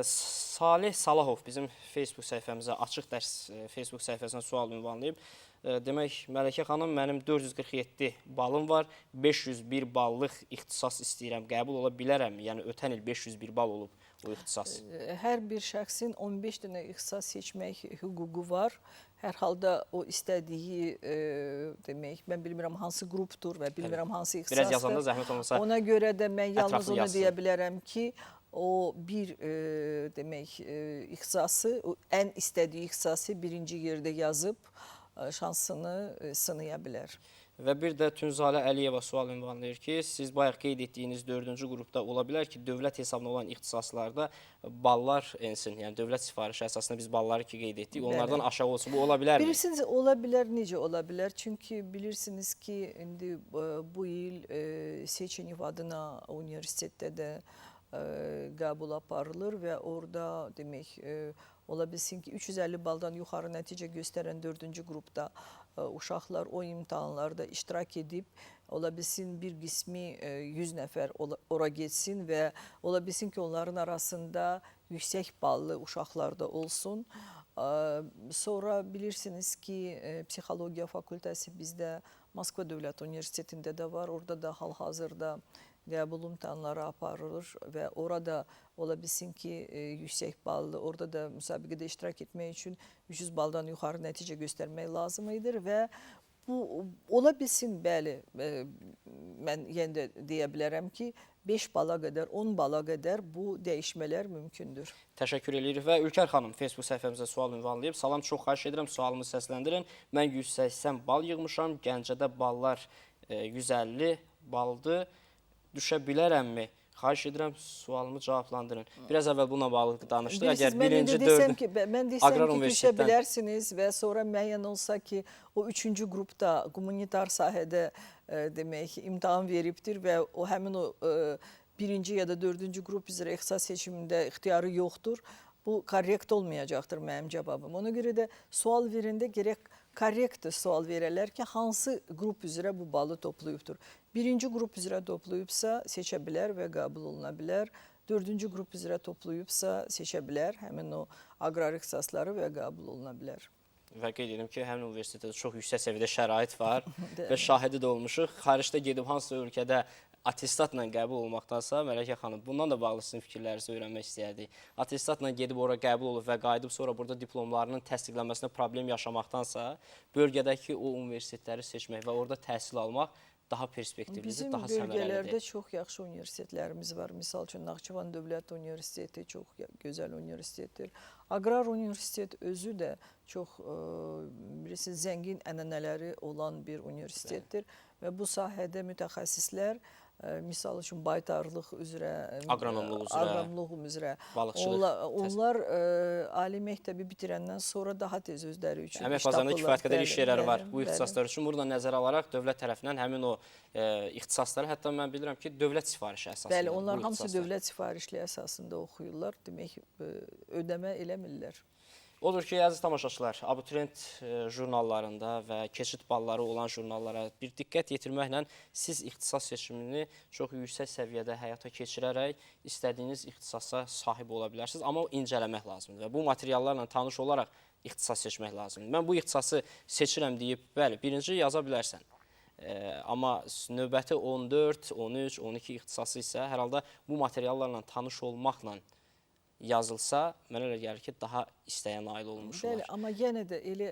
S1: Salih Salahov bizim Facebook səhifəmizə, Açıq Dərs Facebook səhifəsinə sual ünvanlayıb. Demək, Mələkə xanım, mənim 447 balım var, 501 ballıq ixtisas istəyirəm, qəbul ola bilərəm? Yəni, ötən il 501 bal olub o ixtisas.
S2: Hər bir şəxsin 15 dənə ixtisas seçmək hüququ var. Hər halda o istədiyi, demək, mən bilmirəm hansı qrupdur və bilmirəm hansı ixtisasdır.
S1: Biraz yazanda zəhmət olmasa
S2: Ona görə də mən yalnız onu
S1: yazsın.
S2: deyə bilərəm ki, o bir demək ixtisası, ən istədiyi ixtisası birinci yerdə yazıb şansını sınaya bilər.
S1: Və bir də Tünzalə Əliyeva sual ünvanlayır ki, siz bayaq qeyd etdiyiniz 4-cü qrupda ola bilər ki, dövlət hesabına olan ixtisaslarda ballar ensin. Yəni dövlət sifarişi əsasında biz balları ki qeyd etdik, onlardan aşağı olsun. Bu ola bilərmi?
S2: Bilirsiniz, ola bilər, necə ola bilər? Çünki bilirsiniz ki, indi bu il Seçenev adına universitetdə də qəbul aparılır və orada demək ola bilsin ki, 350 baldan yuxarı nəticə göstərən 4-cü qrupda uşaqlar o imtahanlarda iştirak edib, ola bilsin bir qismi 100 nəfər ora getsin və ola bilsin ki, onların arasında yüksək ballı uşaqlar da olsun. Sonra bilirsiniz ki, psixologiya fakültəsi bizdə Moskva Dövlət Universitetində də var. Orada da hal-hazırda qəbul imtahanları aparılır və orada ola bilsin ki, yüksək ballı, orada da müsabiqədə iştirak etmək üçün 300 baldan yuxarı nəticə göstərmək lazım idi və bu ola bilsin, bəli, mən yenə də deyə bilərəm ki, 5 bala qədər, 10 bala qədər bu dəyişmələr mümkündür.
S1: Təşəkkür edirik və Ülkər xanım Facebook səhifəmizə sual ünvanlayıb. Salam, çox xahiş edirəm, sualımı səsləndirin. Mən 180 bal yığmışam, Gəncədə ballar 150 baldır. düşə bilərəmmi? Xahiş edirəm sualımı cavablandırın. Biraz əvvəl bununla bağlı danışdıq.
S2: Bilirsiniz,
S1: Əgər
S2: mən
S1: birinci,
S2: indi desəm
S1: dördü
S2: ki, mən desəm
S1: Aqrar
S2: ki, düşə
S1: Universitetdən
S2: bilərsiniz və sonra müəyyən olsa ki, o üçüncü qrupda humanitar sahədə demək imtahan veribdir və o həmin o birinci ya da dördüncü qrup üzrə ixtisas seçimində ixtiyarı yoxdur. Bu korrekt olmayacaqdır mənim cavabım. Ona görə də sual verəndə gərək korrekt sual verələr ki, hansı qrup üzrə bu balı toplayıbdır. Birinci qrup üzrə toplayıbsa seçə bilər və qəbul oluna bilər. Dördüncü qrup üzrə toplayıbsa seçə bilər həmin o aqrar ixtisasları və qəbul oluna bilər.
S1: Və qeyd edim ki, həmin universitetdə çox yüksək səviyyədə şərait var və şahidi də olmuşuq. Xaricdə gedib hansısa ölkədə attestatla qəbul olmaqdansa, Mələkə xanım, bundan da bağlı sizin fikirlərinizi öyrənmək istəyərdik. Attestatla gedib ora qəbul olub və qayıdıb sonra burada diplomlarının təsdiqlənməsinə problem yaşamaqdansa, bölgədəki o universitetləri seçmək və orada təhsil almaq daha perspektivlidir,
S2: Bizim
S1: daha
S2: bölgələrdə
S1: səmərəlidir.
S2: çox yaxşı universitetlərimiz var. Misal üçün Naxçıvan Dövlət Universiteti çox gözəl universitetdir. Aqrar Universitet özü də çox bilirsiniz, zəngin ənənələri olan bir universitetdir və bu sahədə mütəxəssislər misal üçün baytarlıq üzrə,
S1: Aqronomluq üzrə,
S2: aqronomluq üzrə,
S1: balıqçılıq,
S2: onlar ali məktəbi bitirəndən sonra daha tez özləri üçün
S1: Əmək
S2: iş
S1: bazarında
S2: tapırlar.
S1: kifayət qədər iş
S2: Bəli,
S1: yerləri var
S2: bəli,
S1: bu
S2: bəli.
S1: ixtisaslar üçün. Bunu da nəzərə alaraq dövlət tərəfindən həmin o ixtisasları, hətta mən bilirəm ki, dövlət sifarişi əsasında.
S2: Bəli,
S1: bu
S2: onlar hamısı
S1: ixtisaslar.
S2: dövlət sifarişli əsasında oxuyurlar. Demək, ödəmə eləmirlər.
S1: Odur ki, əziz tamaşaçılar, abituriyent jurnallarında və keçid balları olan jurnallara bir diqqət yetirməklə siz ixtisas seçimini çox yüksək səviyyədə həyata keçirərək istədiyiniz ixtisasa sahib ola bilərsiniz. Amma o incələmək lazımdır və bu materiallarla tanış olaraq ixtisas seçmək lazımdır. Mən bu ixtisası seçirəm deyib, bəli, birinci yaza bilərsən. Amma növbəti 14, 13, 12 ixtisası isə hər halda bu materiallarla tanış olmaqla yazılsa, mənə elə gəlir ki, daha istəyə nail olmuş
S2: Bəli,
S1: olar.
S2: amma yenə də elə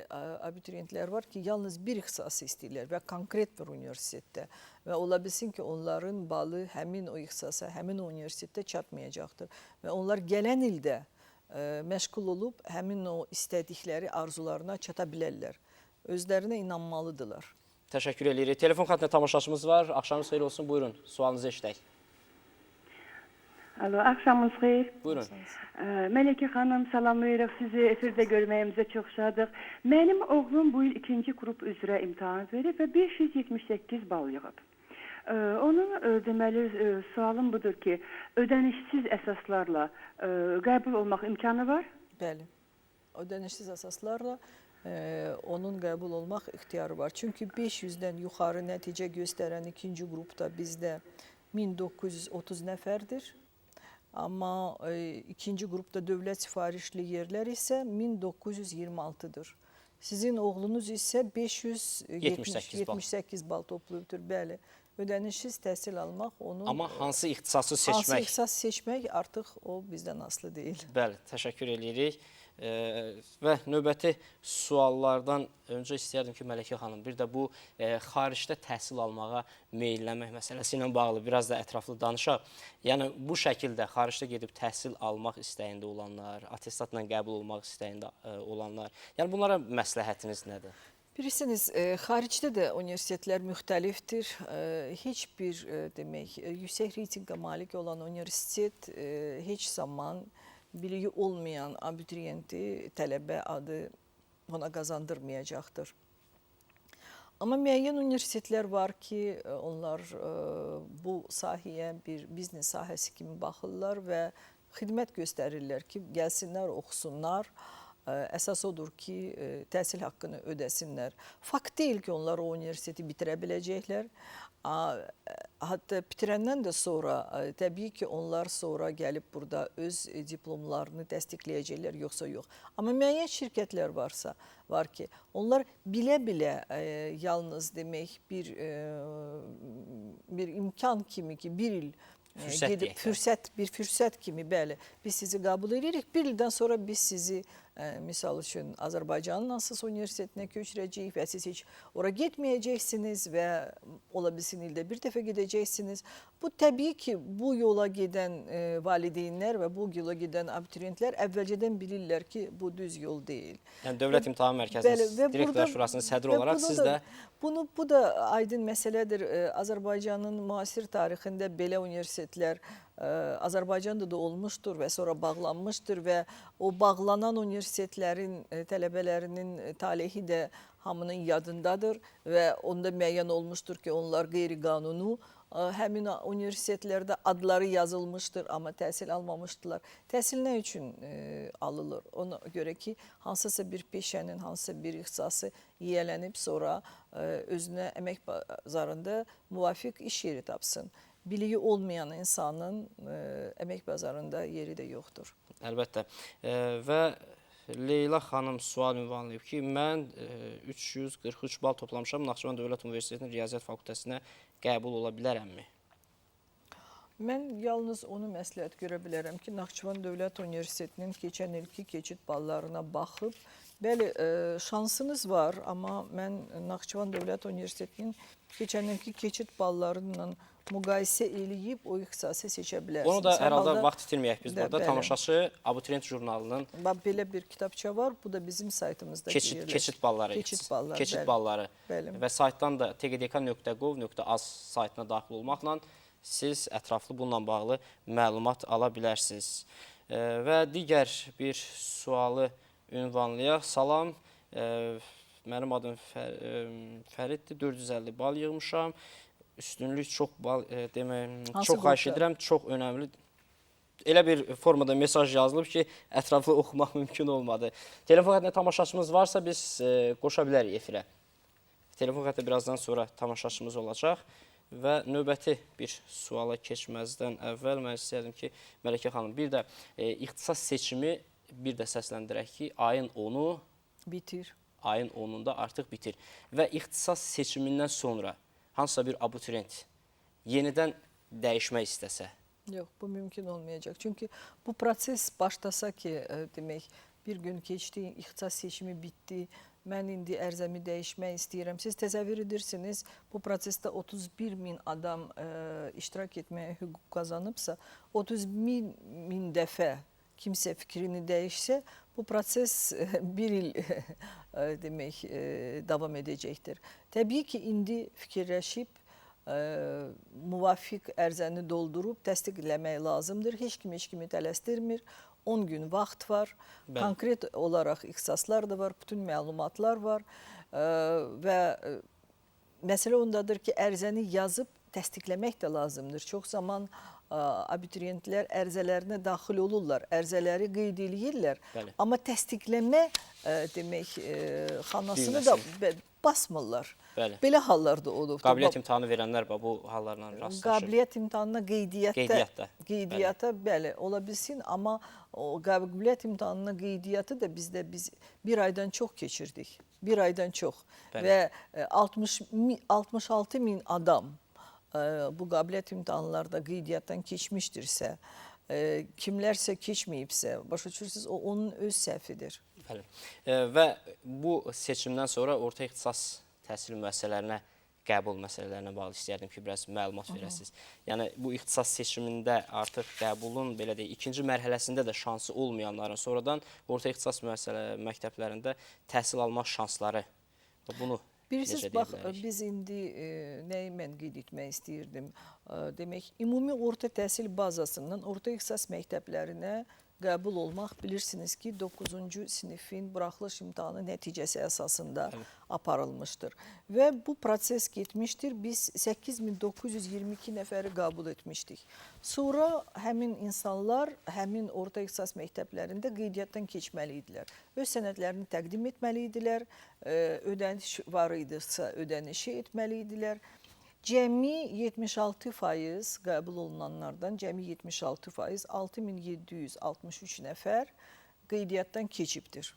S2: abituriyentlər var ki, yalnız bir ixtisası istəyirlər və konkret bir universitetdə və ola bilsin ki, onların balı həmin o ixtisasa, həmin o universitetdə çatmayacaqdır və onlar gələn ildə məşğul olub həmin o istədikləri arzularına çata bilərlər. Özlərinə inanmalıdırlar.
S1: Təşəkkür edirik. Telefon xəttində tamaşaçımız var. Axşamınız xeyir olsun. Buyurun, sualınızı eşidək.
S6: Alo, axşamınız xeyir.
S1: Buyurun.
S6: Mələkə xanım, salamlayırıq sizi. Efirdə görməyimizə çox şadıq. Mənim oğlum bu il ikinci qrup üzrə imtahan verib və 578 bal yığıb. Onun deməli sualım budur ki, ödənişsiz əsaslarla qəbul olmaq imkanı var?
S2: Bəli. Ödənişsiz əsaslarla onun qəbul olmaq ixtiyarı var. Çünki 500-dən yuxarı nəticə göstərən ikinci qrupda bizdə 1930 nəfərdir. Amma ikinci qrupda dövlət sifarişli yerlər isə 1926-dır. Sizin oğlunuz isə
S1: 578 bal.
S2: 578 bal toplayıbdır. Bəli. Ödənişsiz təhsil almaq onun
S1: Amma hansı ixtisası
S2: hansı
S1: seçmək?
S2: ixtisas seçmək artıq o bizdən asılı deyil.
S1: Bəli, təşəkkür eləyirik. Və növbəti suallardan öncə istəyərdim ki, Mələkə xanım, bir də bu xaricdə təhsil almağa meyllənmək məsələsi ilə bağlı biraz da ətraflı danışaq. Yəni bu şəkildə xaricdə gedib təhsil almaq istəyində olanlar, attestatla qəbul olmaq istəyində olanlar, yəni bunlara məsləhətiniz nədir?
S2: Bilirsiniz, xaricdə də universitetlər müxtəlifdir. Heç bir demək, yüksək reytinqə malik olan universitet heç zaman biliyi olmayan abituriyenti tələbə adı ona qazandırmayacaqdır. Amma müəyyən universitetlər var ki, onlar bu sahəyə bir biznes sahəsi kimi baxırlar və xidmət göstərirlər ki, gəlsinlər, oxusunlar. Əsas odur ki, təhsil haqqını ödəsinlər. Fakt deyil ki, onlar o universiteti bitirə biləcəklər. Hətta bitirəndən də sonra, təbii ki, onlar sonra gəlib burada öz diplomlarını təsdiqləyəcəklər, yoxsa yox. Amma müəyyən şirkətlər var ki, onlar bilə-bilə yalnız demək bir imkan kimi ki, bir il
S1: Fürsət
S2: gedib
S1: deyək də.
S2: bir fürsət kimi, bəli, biz sizi qəbul edirik. Bir ildən sonra biz sizi Misal üçün Azərbaycanın hansısa universitetinə köçürəcəyik və siz heç ora getməyəcəksiniz və ola bilsin ildə bir dəfə gedəcəksiniz. Bu təbii ki, bu yola gedən valideynlər və bu yola gedən abituriyentlər əvvəlcədən bilirlər ki, bu düz yol deyil.
S1: Yəni Dövlət İmtahan Mərkəzinin Direktorlar Şurasının sədri olaraq siz də
S2: bu da aydın məsələdir. Azərbaycanın müasir tarixində belə universitetlər Azərbaycanda da olmuşdur və sonra bağlanmışdır və o bağlanan universitetlərin tələbələrinin talehi də hamının yadındadır və onda müəyyən olmuşdur ki, onlar qeyri-qanuni həmin universitetlərdə adları yazılmışdır, amma təhsil almamışdılar. Təhsil nə üçün alınır? Ona görə ki, hansısa bir peşənin, hansısa bir ixtisası yiyələnib sonra özünə əmək bazarında müvafiq iş yeri tapsın. Biliyi olmayan insanın əmək bazarında yeri də yoxdur.
S1: Əlbəttə. Və Leyla xanım sual ünvanlayıb ki, mən 343 bal toplamışam, Naxçıvan Dövlət Universitetinin Riyaziyyat Fakültəsinə qəbul ola bilərəmmi?
S2: Mən yalnız onu məsləhət görə bilərəm ki, Naxçıvan Dövlət Universitetinin keçən ilki keçid ballarına baxıb, bəli, şansınız var, amma mən Naxçıvan Dövlət Universitetinin keçən ilki keçid ballarıyla müqayisə eləyib o ixtisası seçə bilərsiniz.
S1: Onu da hər halda vaxt itirməyək biz burada. Tamaşaçı Abituriyent jurnalının
S2: belə bir kitabça var. Bu da bizim saytımızda
S1: keçid balları. Keçid balları. Və saytdan da tgdk.gov.az saytına daxil olmaqla siz ətraflı bununla bağlı məlumat ala bilərsiniz. Və digər bir sualı ünvanlayaq. Salam, mənim adım Fəriddir, 450 bal yığmışam. Üstünlük çox bal, demək, çox xahiş edirəm, çox önəmli. Elə bir formada mesaj yazılıb ki, ətraflı oxumaq mümkün olmadı. Telefon xəttində tamaşaçımız varsa biz qoşa bilərik efirə. Telefon xətti birazdan sonra tamaşaçımız olacaq. Və növbəti bir suala keçməzdən əvvəl mən istəyərdim ki, Mələkə xanım, bir də ixtisas seçimi bir də səsləndirək ki, ayın 10-u
S2: bitir.
S1: Ayın 10-unda artıq bitir. Və ixtisas seçimindən sonra hansısa bir abituriyent yenidən dəyişmək istəsə?
S2: Yox, bu mümkün olmayacaq. Çünki bu proses başlasa ki, demək, bir gün keçdi, ixtisas seçimi bitdi, mən indi ərzəmi dəyişmək istəyirəm. Siz təsəvvür edirsiniz, bu prosesdə 31 min adam iştirak etməyə hüquq qazanıbsa, 31 min dəfə kimsə fikrini dəyişsə, bu proses bir il demək davam edəcəkdir. Təbii ki, indi fikirləşib, müvafiq ərzəni doldurub təsdiqləmək lazımdır. Heç kim heç kimi tələsdirmir. 10 gün vaxt var.
S1: Bəli.
S2: Konkret olaraq ixtisaslar da var, bütün məlumatlar var və məsələ ondadır ki, ərzəni yazıb təsdiqləmək də lazımdır. Çox zaman abituriyentlər ərzələrinə daxil olurlar, ərzələri qeyd eləyirlər.
S1: Bəli.
S2: Amma təsdiqləmə demək xanasını da basmırlar.
S1: Bəli.
S2: Belə hallar da olubdur.
S1: Qabiliyyət imtahanı verənlər bu hallarla rastlaşır.
S2: Qabiliyyət imtahanına qeydiyyata, bəli, ola bilsin, amma o qabiliyyət imtahanına qeydiyyatı da bizdə biz bir aydan çox keçirdik. Bir aydan çox.
S1: Bəli.
S2: Və 66 min adam bu qabiliyyət imtahanlarda qeydiyyatdan keçmişdirsə, kimlərsə keçməyibsə, başa düşürsünüz, o onun öz səhvidir.
S1: Bəli. Və bu seçimdən sonra orta ixtisas təhsil müəssisələrinə qəbul məsələlərinə bağlı istəyərdim ki, biraz məlumat verəsiniz. Yəni bu ixtisas seçimində artıq qəbulun belə deyək, ikinci mərhələsində də şansı olmayanların sonradan orta ixtisas müəssisələri məktəblərində təhsil almaq şansları, bunu
S2: Bilirsiniz, bax, biz indi nəyi mən qeyd etmək istəyirdim? Demək, ümumi orta təhsil bazasından orta ixtisas məktəblərinə qəbul olmaq, bilirsiniz ki, 9-cu sinifin buraxılış imtahanı nəticəsi əsasında aparılmışdır. Və bu proses getmişdir. Biz 8922 nəfəri qəbul etmişdik. Sonra həmin insanlar həmin orta ixtisas məktəblərində qeydiyyatdan keçməli idilər. Öz sənədlərini təqdim etməli idilər, ödəniş var idisə ödənişi etməli idilər. Cəmi 76% qəbul olunanlardan cəmi 76% 6763 nəfər qeydiyyatdan keçibdir.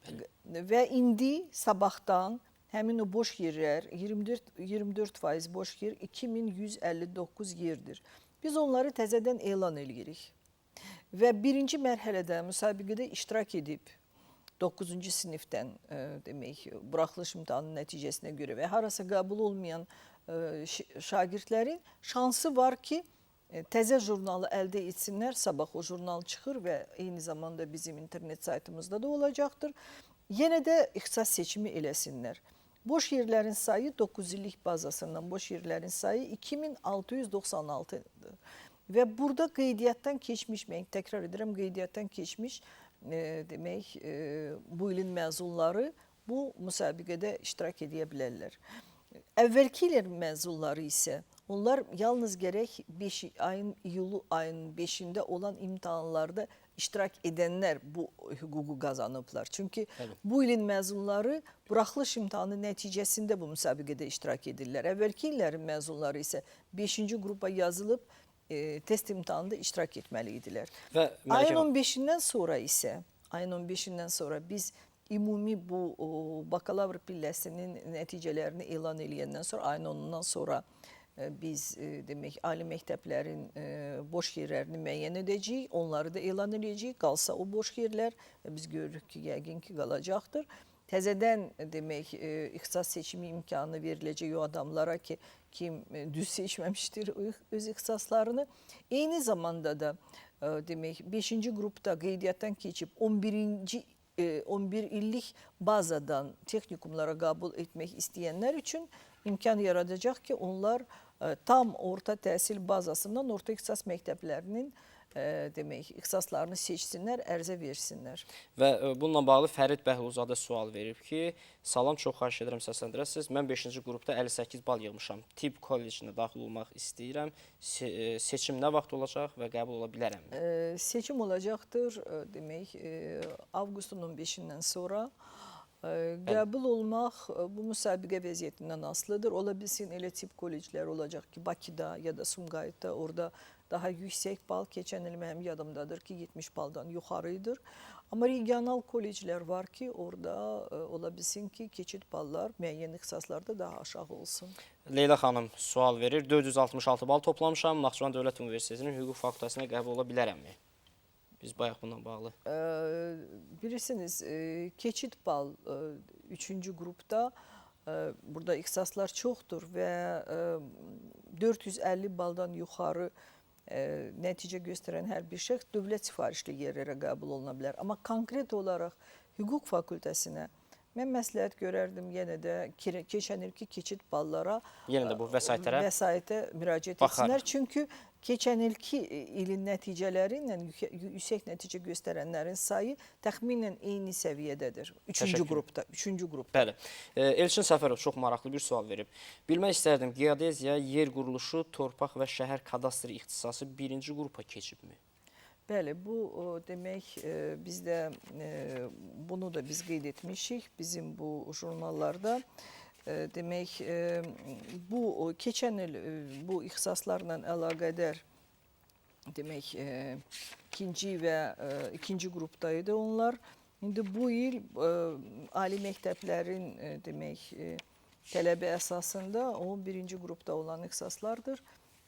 S1: Bəli.
S2: Və indi sabahdan həmin o boş yerlər 24% boş yer 2159 yerdir. Biz onları təzədən elan eləyirik. Və birinci mərhələdə müsabiqədə iştirak edib 9-cu sinifdən demək, buraxılış imtahanı nəticəsinə görə və harasa qəbul olmayan şagirdlərin şansı var ki, təzə jurnalı əldə etsinlər. Sabah o jurnal çıxır və eyni zamanda bizim internet saytımızda da olacaqdır. Yenə də ixtisas seçimi eləsinlər. Boş yerlərin sayı 9 illik bazasından boş yerlərin sayı 2696-dır. Və burada qeydiyyatdan keçmiş, mən təkrar edirəm, qeydiyyatdan keçmiş demək, bu ilin məzunları bu müsabiqədə iştirak edə bilərlər. Əvvəlki illərin məzunları isə onlar yalnız gərək 5 ayın iyulu ayının 5-də olan imtahanlarda iştirak edənlər bu hüququ qazanıblar. Çünki bu ilin məzunları buraxılış imtahanı nəticəsində bu müsabiqədə iştirak edirlər. Əvvəlki illərin məzunları isə 5-ci qrupa yazılıb test imtahanında iştirak etməli idilər.
S1: Və
S2: ayın 15-dən sonra isə, ayın 15-dən sonra biz ümumi bu bakalavr pilləsinin nəticələrini elan eləyəndən sonra, ayın 10-undan sonra biz demək, ali məktəblərin boş yerlərini müəyyən edəcəyik, onları da elan edəcəyik. Qalsa o boş yerlər, biz görürük ki, yəqin ki, qalacaqdır. Təzədən demək, ixtisas seçimi imkanı veriləcək o adamlara ki, kim düz seçməmişdir öz ixtisaslarını. Eyni zamanda da demək, 5-ci qrupda qeydiyyatdan keçib 11 illik bazadan texnikumlara qəbul etmək istəyənlər üçün imkan yaradacaq ki, onlar tam orta təhsil bazasından orta ixtisas məktəblərinin demək, ixtisaslarını seçsinlər, ərizə versinlər.
S1: Və bununla bağlı Fərid Bəhlulzadə sual verib ki, salam, çox xahiş edirəm səsləndirəsiniz. Mən 5-ci qrupda 58 bal yığmışam. Tibb kollecinə daxil olmaq istəyirəm. Seçim nə vaxt olacaq və qəbul ola bilərəmmi?
S2: Seçim olacaqdır, demək, avqustun 15-dən sonra. Qəbul olmaq bu müsabiqə vəziyyətindən asılıdır. Ola bilsin elə tibb kollecləri olacaq ki, Bakıda ya da Sumqayıtda orada daha yüksək bal, keçən il mənim yadımdadır ki, 70 baldan yuxarı idir. Amma regional kolleclər var ki, orada ola bilsin ki, keçid ballar müəyyən ixtisaslarda daha aşağı olsun.
S1: Leyla xanım sual verir. 466 bal toplamışam. Naxçıvan Dövlət Universitetinin hüquq fakültəsinə qəbul ola bilərəmmi? Biz bayaq bununla bağlı.
S2: Bilirsiniz, keçid bal 3-cü qrupda burada ixtisaslar çoxdur və 450 baldan yuxarı nəticə göstərən hər bir şəxs dövlət sifarişli yerlərə qəbul oluna bilər. Amma konkret olaraq hüquq fakültəsinə mən məsləhət görərdim yenə də keçən ilki keçid ballara,
S1: yenə də bu vəsaitə
S2: müraciət etsinlər. Çünki keçən ilki ilin nəticələri ilə yüksək nəticə göstərənlərin sayı təxminən eyni səviyyədədir. Üçüncü qrupda. Üçüncü qrupda.
S1: Bəli. Elçin Səfərov çox maraqlı bir sual verib. Bilmək istərdim, geodeziya, yer quruluşu, torpaq və şəhər kadastr ixtisası birinci qrupa keçibmi?
S2: Bəli, bu demək, bizdə bunu da biz qeyd etmişik bizim bu jurnallarda. Demək, bu keçən il bu ixtisaslarla əlaqədar demək, ikinci və ikinci qrupdaydı onlar. İndi bu il ali məktəblərin demək, tələbi əsasında o birinci qrupda olan ixtisaslardır.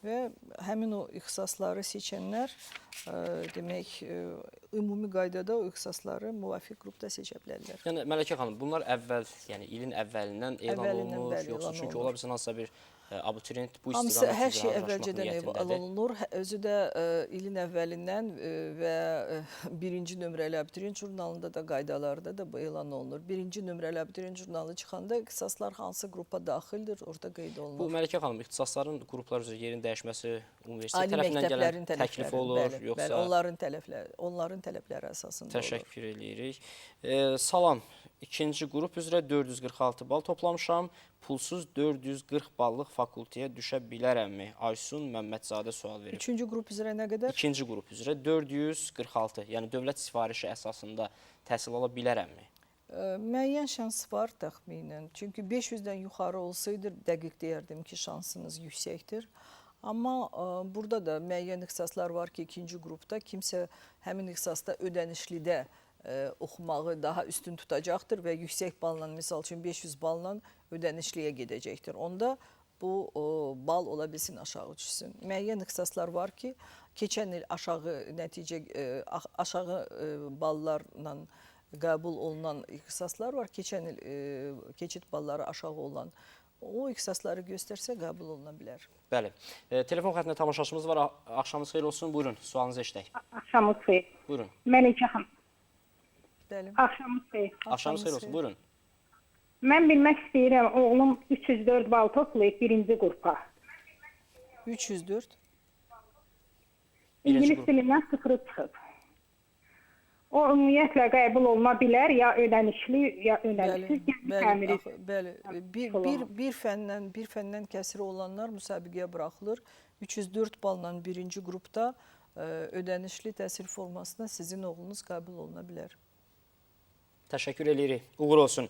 S2: Və həmin o ixtisasları seçənlər, demək, ümumi qaydada o ixtisasları müvafiq qrupda seçə bilərlər.
S1: Yəni, Mələkə xanım, bunlar əvvəl, yəni ilin əvvəlindən elan olunur, yoxsa çünki ola bilsin hansısa bir abituriyent bu istiqamət
S2: hər şey əvvəlcədən elan olunur. Özü də ilin əvvəlindən və birinci nömrəli abituriyent jurnalında da, qaydalarda da bu elan olunur. Birinci nömrəli abituriyent jurnalı çıxanda ixtisaslar hansı qrupa daxildir, orada qeyd olunur.
S1: Bu, Mələkə xanım, ixtisasların qruplar üzrə yerin dəyişməsi universitet tərəfindən gələn təklif olur, yoxsa...
S2: Bəli, onların tələbləri əsasında olur.
S1: Təşəkkür edirik. Salam. İkinci qrup üzrə 446 bal toplamışam. Pulsuz 440 ballıq fakültəyə düşə bilərəmmi? Aysun Məmmədzadə sual verib.
S2: Üçüncü qrup üzrə nə qədər?
S1: İkinci qrup üzrə 446, yəni dövlət sifarişi əsasında təhsil ala bilərəmmi?
S2: Müəyyən şans var təxminən. Çünki 500-dən yuxarı olsaydı, dəqiq deyərdim ki, şansınız yüksəkdir. Amma burada da müəyyən ixtisaslar var ki, ikinci qrupda kimsə həmin ixtisasda ödənişlidə oxumağı daha üstün tutacaqdır və yüksək balla, misal üçün 500 balla ödənişliyə gedəcəkdir. Onda bu bal ola bilsin aşağı düşsün. Müəyyən ixtisaslar var ki, keçən il aşağı nəticə, aşağı ballarla qəbul olunan ixtisaslar var. Keçən il keçid balları aşağı olan o ixtisasları göstərsə qəbul oluna bilər.
S1: Bəli. Telefon xəttində tamaşaçımız var. Axşamınız xeyir olsun. Buyurun, sualınızı eşidək.
S7: Axşamınız xeyir.
S1: Buyurun.
S7: Məlikə xanım,
S2: Bəli.
S7: axşamınız xeyir.
S1: Axşamınız xeyir olsun. Buyurun.
S7: Mən bilmək istəyirəm, oğlum 304 bal toplayıb birinci qrupa.
S2: 304.
S1: Birinci
S7: İngilis
S1: qrup.
S7: dilindən sıfırı çıxıb. O ümumiyyətlə qəbul oluna bilər, ya ödənişli, ya ödənişsiz, yəni
S2: bəli,
S7: təmiri.
S2: axı, bəli. Bir fəndən kəsiri olanlar müsabiqəyə buraxılır. 304 balla birinci qrupda ödənişli təhsil formasına sizin oğlunuz qəbul oluna bilər.
S1: Təşəkkür eləyirik. Uğur olsun.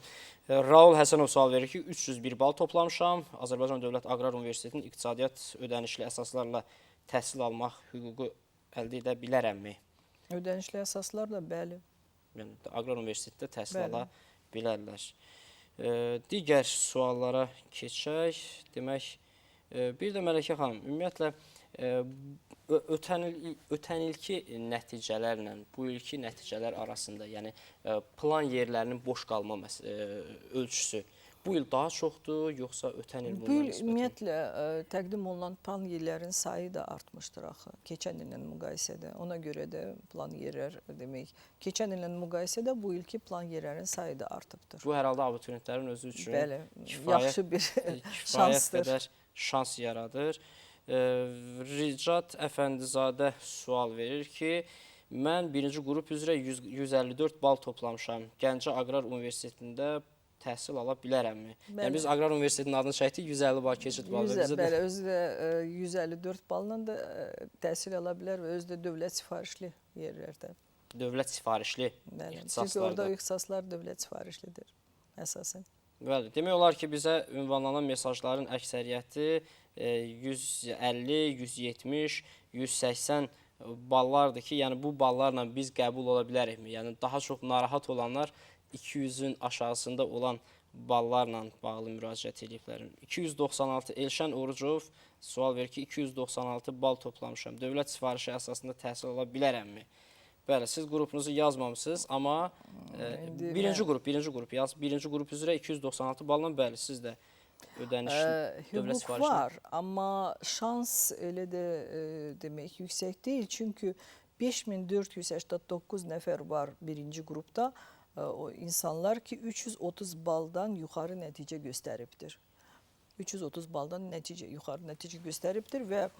S1: Raul Həsənov sual verir ki, 301 bal toplamışam. Azərbaycan Dövlət Aqrar Universitetinin iqtisadiyyat ödənişli əsaslarla təhsil almaq hüququ əldə edə bilərəmmi?
S2: Ödənişli əsaslarla bəli.
S1: Yəni Aqrar Universitetdə təhsil
S2: Bəli.
S1: ala bilərlər. Digər suallara keçək. Demək, bir də Mələkə xanım, ümumiyyətlə ötən ilki nəticələrlə bu ilki nəticələr arasında, yəni plan yerlərinin boş qalma ölçüsü bu il daha çoxdur, yoxsa ötən il
S2: Bu
S1: bundan
S2: il
S1: nisbətən?
S2: ümumiyyətlə təqdim olunan plan yerlərin sayı da artmışdır axı keçən illə müqayisədə. Ona görə də plan yerlər demək, keçən illə müqayisədə bu ilki plan yerlərin sayı da artıbdır.
S1: Bu hər halda abituriyentlərin özü üçün
S2: Bəli,
S1: kifayət
S2: yaxşı bir
S1: kifayət
S2: şansdır.
S1: qədər şans yaradır. Ricat Əfəndizadə sual verir ki, mən birinci qrup üzrə 100, 154 bal toplamışam. Gəncə Aqrar Universitetində təhsil ala bilərəmmi? Yəni
S2: Bəli.
S1: biz Aqrar Universitetinin adını çəkdik, 150 bal keçid balı. Bizə də
S2: Bəli, özü də 154 balla da təhsil ala bilər və özü də dövlət sifarişli yerlərdə.
S1: Dövlət sifarişli
S2: Bəli. Çünki
S1: ixtisaslarda.
S2: orada ixtisaslar dövlət sifarişlidir əsasən.
S1: Bəli, demək olar ki, bizə ünvanlanan mesajların əksəriyyəti 150, 170, 180 ballardır ki, yəni bu ballarla biz qəbul ola bilərikmi? Yəni daha çox narahat olanlar 200-ün aşağısında olan ballarla bağlı müraciət ediblər. 296 Elşən Orucov sual verir ki, 296 bal toplamışam. Dövlət sifarişi əsasında təhsil ala bilərəmmi? Bəli, siz qrupunuzu yazmamısınız, amma birinci qrup yaz. Birinci qrup üzrə 296 balla bəli, siz də ödənişli dövlət
S2: Hüquq
S1: sifarişini
S2: var, amma şans elə də demək yüksək deyil. Çünki 5489 nəfər var birinci qrupda. O insanlar ki 330 baldan yuxarı nəticə göstəribdir. 330 baldan yuxarı nəticə göstəribdir və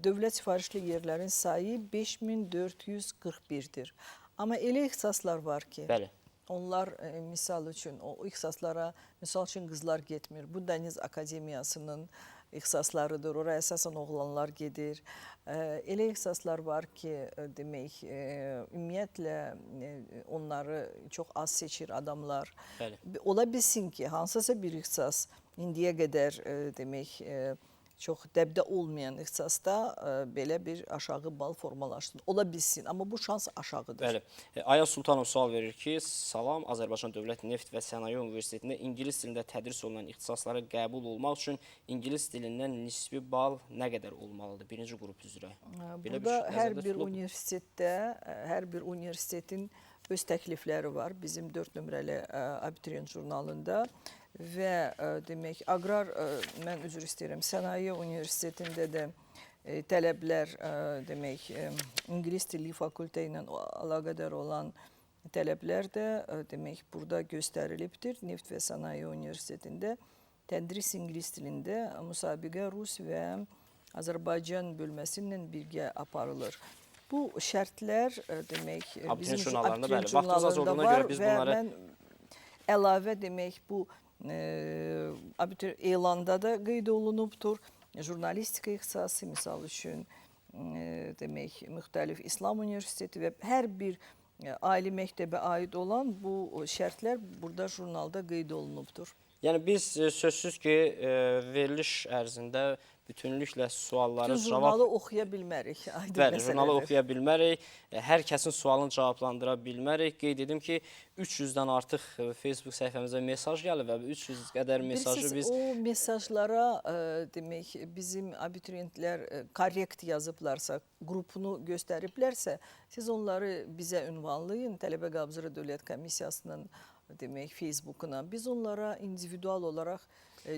S2: dövlət sifarişli yerlərin sayı 5441-dir. Amma elə ixtisaslar var ki,
S1: Bəli.
S2: onlar misal üçün o ixtisaslara, misal üçün qızlar getmir. Bu Dəniz Akademiyasının ixtisaslarıdır. Ora əsasən oğlanlar gedir. Elə ixtisaslar var ki, demək, ümumiyyətlə onları çox az seçir adamlar.
S1: Bəli.
S2: Ola bilsin ki, hansısa bir ixtisas indiyə qədər demək, çox dəbdə olmayan ixtisasda belə bir aşağı bal formalaşsın. Ola bilsin, amma bu şans aşağıdır.
S1: Bəli. Ayaz Sultanov sual verir ki, salam, Azərbaycan Dövlət Neft və Sənaye Universitetində ingilis dilində tədris olunan ixtisaslara qəbul olmaq üçün ingilis dilindən nisbi bal nə qədər olmalıdır birinci qrup üzrə? Belə bir
S2: Burada
S1: şey
S2: hər
S1: nəzərdə
S2: bir
S1: tutulubmu?
S2: universitetdə, hər bir universitetin öz təklifləri var. Bizim 4 nömrəli abituriyent jurnalında və demək, aqrar, mən üzr istəyirəm, Sənaye Universitetində də tələblər, demək, ingilis dilli fakültə ilə əlaqədar olan tələblər də demək, burada göstərilibdir. Neft və Sənaye Universitetində tədris ingilis dilində, müsabiqə rus və Azərbaycan bölməsi ilə birgə aparılır. Bu şərtlər demək,
S1: Abituriyent
S2: bizim
S1: jurnallarında,
S2: abituriyent
S1: bəli. Vaxtımız az
S2: jurnalında
S1: olduğuna
S2: var
S1: görə biz
S2: və
S1: bunları
S2: mən əlavə demək, bu elanda da qeyd olunubdur. Jurnalistika ixtisası misal üçün, demək, müxtəlif İslam Universiteti və hər bir ali məktəbə aid olan bu şərtlər burada jurnalda qeyd olunubdur.
S1: Yəni biz sözsüz ki, veriliş ərzində bütünlüklə sualları
S2: Bütün
S1: cavab
S2: jurnalı oxuya bilmərik. Aydın
S1: Bəli, jurnalı
S2: məsələdir.
S1: oxuya bilmərik, hər kəsin sualını cavablandıra bilmərik. Qeyd edim ki, 300-dən artıq Facebook səhifəmizə mesaj gəlib və 300 qədər mesajı
S2: Bilirsiniz,
S1: biz
S2: o mesajlara demək bizim abituriyentlər korrekt yazıblarsa, qrupunu göstəriblərsə, siz onları bizə ünvanlayın. Tələbə Qabzırı Dövlət Komissiyasının demək Facebookuna. Biz onlara individual olaraq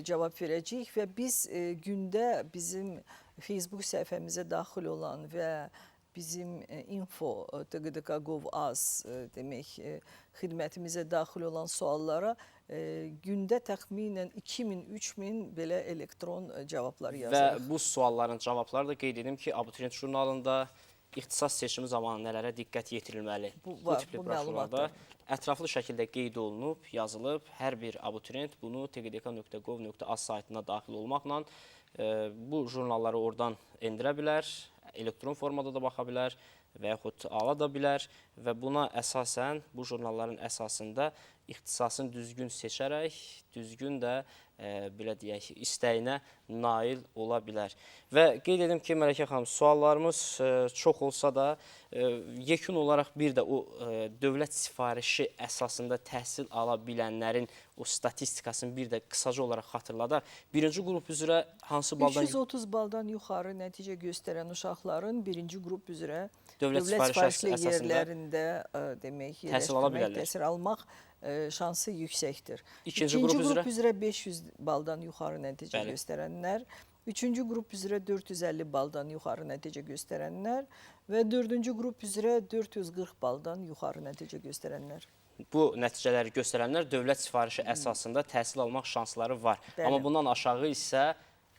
S2: cavab verəcəyik və biz gündə bizim Facebook səhifəmizə daxil olan və bizim info tgdk.gov.az demək xidmətimizə daxil olan suallara gündə təxminən 2000-3000 belə elektron cavablar yazırıq.
S1: Və bu sualların cavabları da qeyd edim ki, abituriyent jurnalında ixtisas seçimi zamanı nələrə diqqət yetirilməli?
S2: Bu var,
S1: tipli
S2: bu
S1: broşurlarda
S2: məlumatlar.
S1: ətraflı şəkildə qeyd olunub, yazılıb. Hər bir abituriyent bunu tgdk.gov.az saytına daxil olmaqla bu jurnalları oradan endirə bilər, elektron formada da baxa bilər və yaxud ala da bilər və buna əsasən, bu jurnalların əsasında ixtisasını düzgün seçərək, düzgün də belə deyək, istəyinə nail ola bilər. Və qeyd edim ki, Mələkə xanım, suallarımız çox olsa da yekun olaraq bir də o dövlət sifarişi əsasında təhsil ala bilənlərin o statistikasını bir də qısaca olaraq xatırladaq. Birinci qrup üzrə hansı baldan
S2: 330 baldan yuxarı nəticə göstərən uşaqların birinci qrup üzrə
S1: Dövlət sifarişi
S2: sifarişli
S1: əsasında
S2: yerlərində demək
S1: təhsil ala
S2: yerləşdirmək,
S1: bilərlər.
S2: təhsil almaq şansı yüksəkdir.
S1: İkinci qrup üzrə?
S2: 500 baldan yuxarı nəticə
S1: Bəli.
S2: göstərənlər, üçüncü qrup üzrə 450 baldan yuxarı nəticə göstərənlər və dördüncü qrup üzrə 440 baldan yuxarı nəticə göstərənlər.
S1: Bu nəticələri göstərənlər dövlət sifarişi əsasında təhsil almaq şansları var.
S2: Bəli.
S1: Amma bundan aşağı isə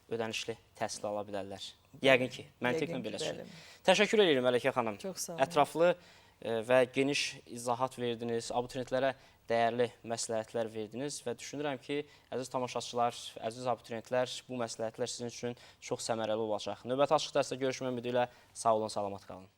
S1: ödənişli təhsil ala bilərlər. Yəqin ki, məntiqlə
S2: Yəqin ki,
S1: belə çıxır.
S2: bəli.
S1: Təşəkkür edirəm Mələkə xanım.
S2: Çox sağ olun.
S1: Ətraflı və geniş izahat verdiniz, abituriyentlərə dəyərli məsləhətlər verdiniz və düşünürəm ki, əziz tamaşaçılar, əziz abituriyentlər, bu məsləhətlər sizin üçün çox səmərəli olacaq. Növbəti açıq dərsdə görüşmək ümidi ilə sağ olun, salamat qalın.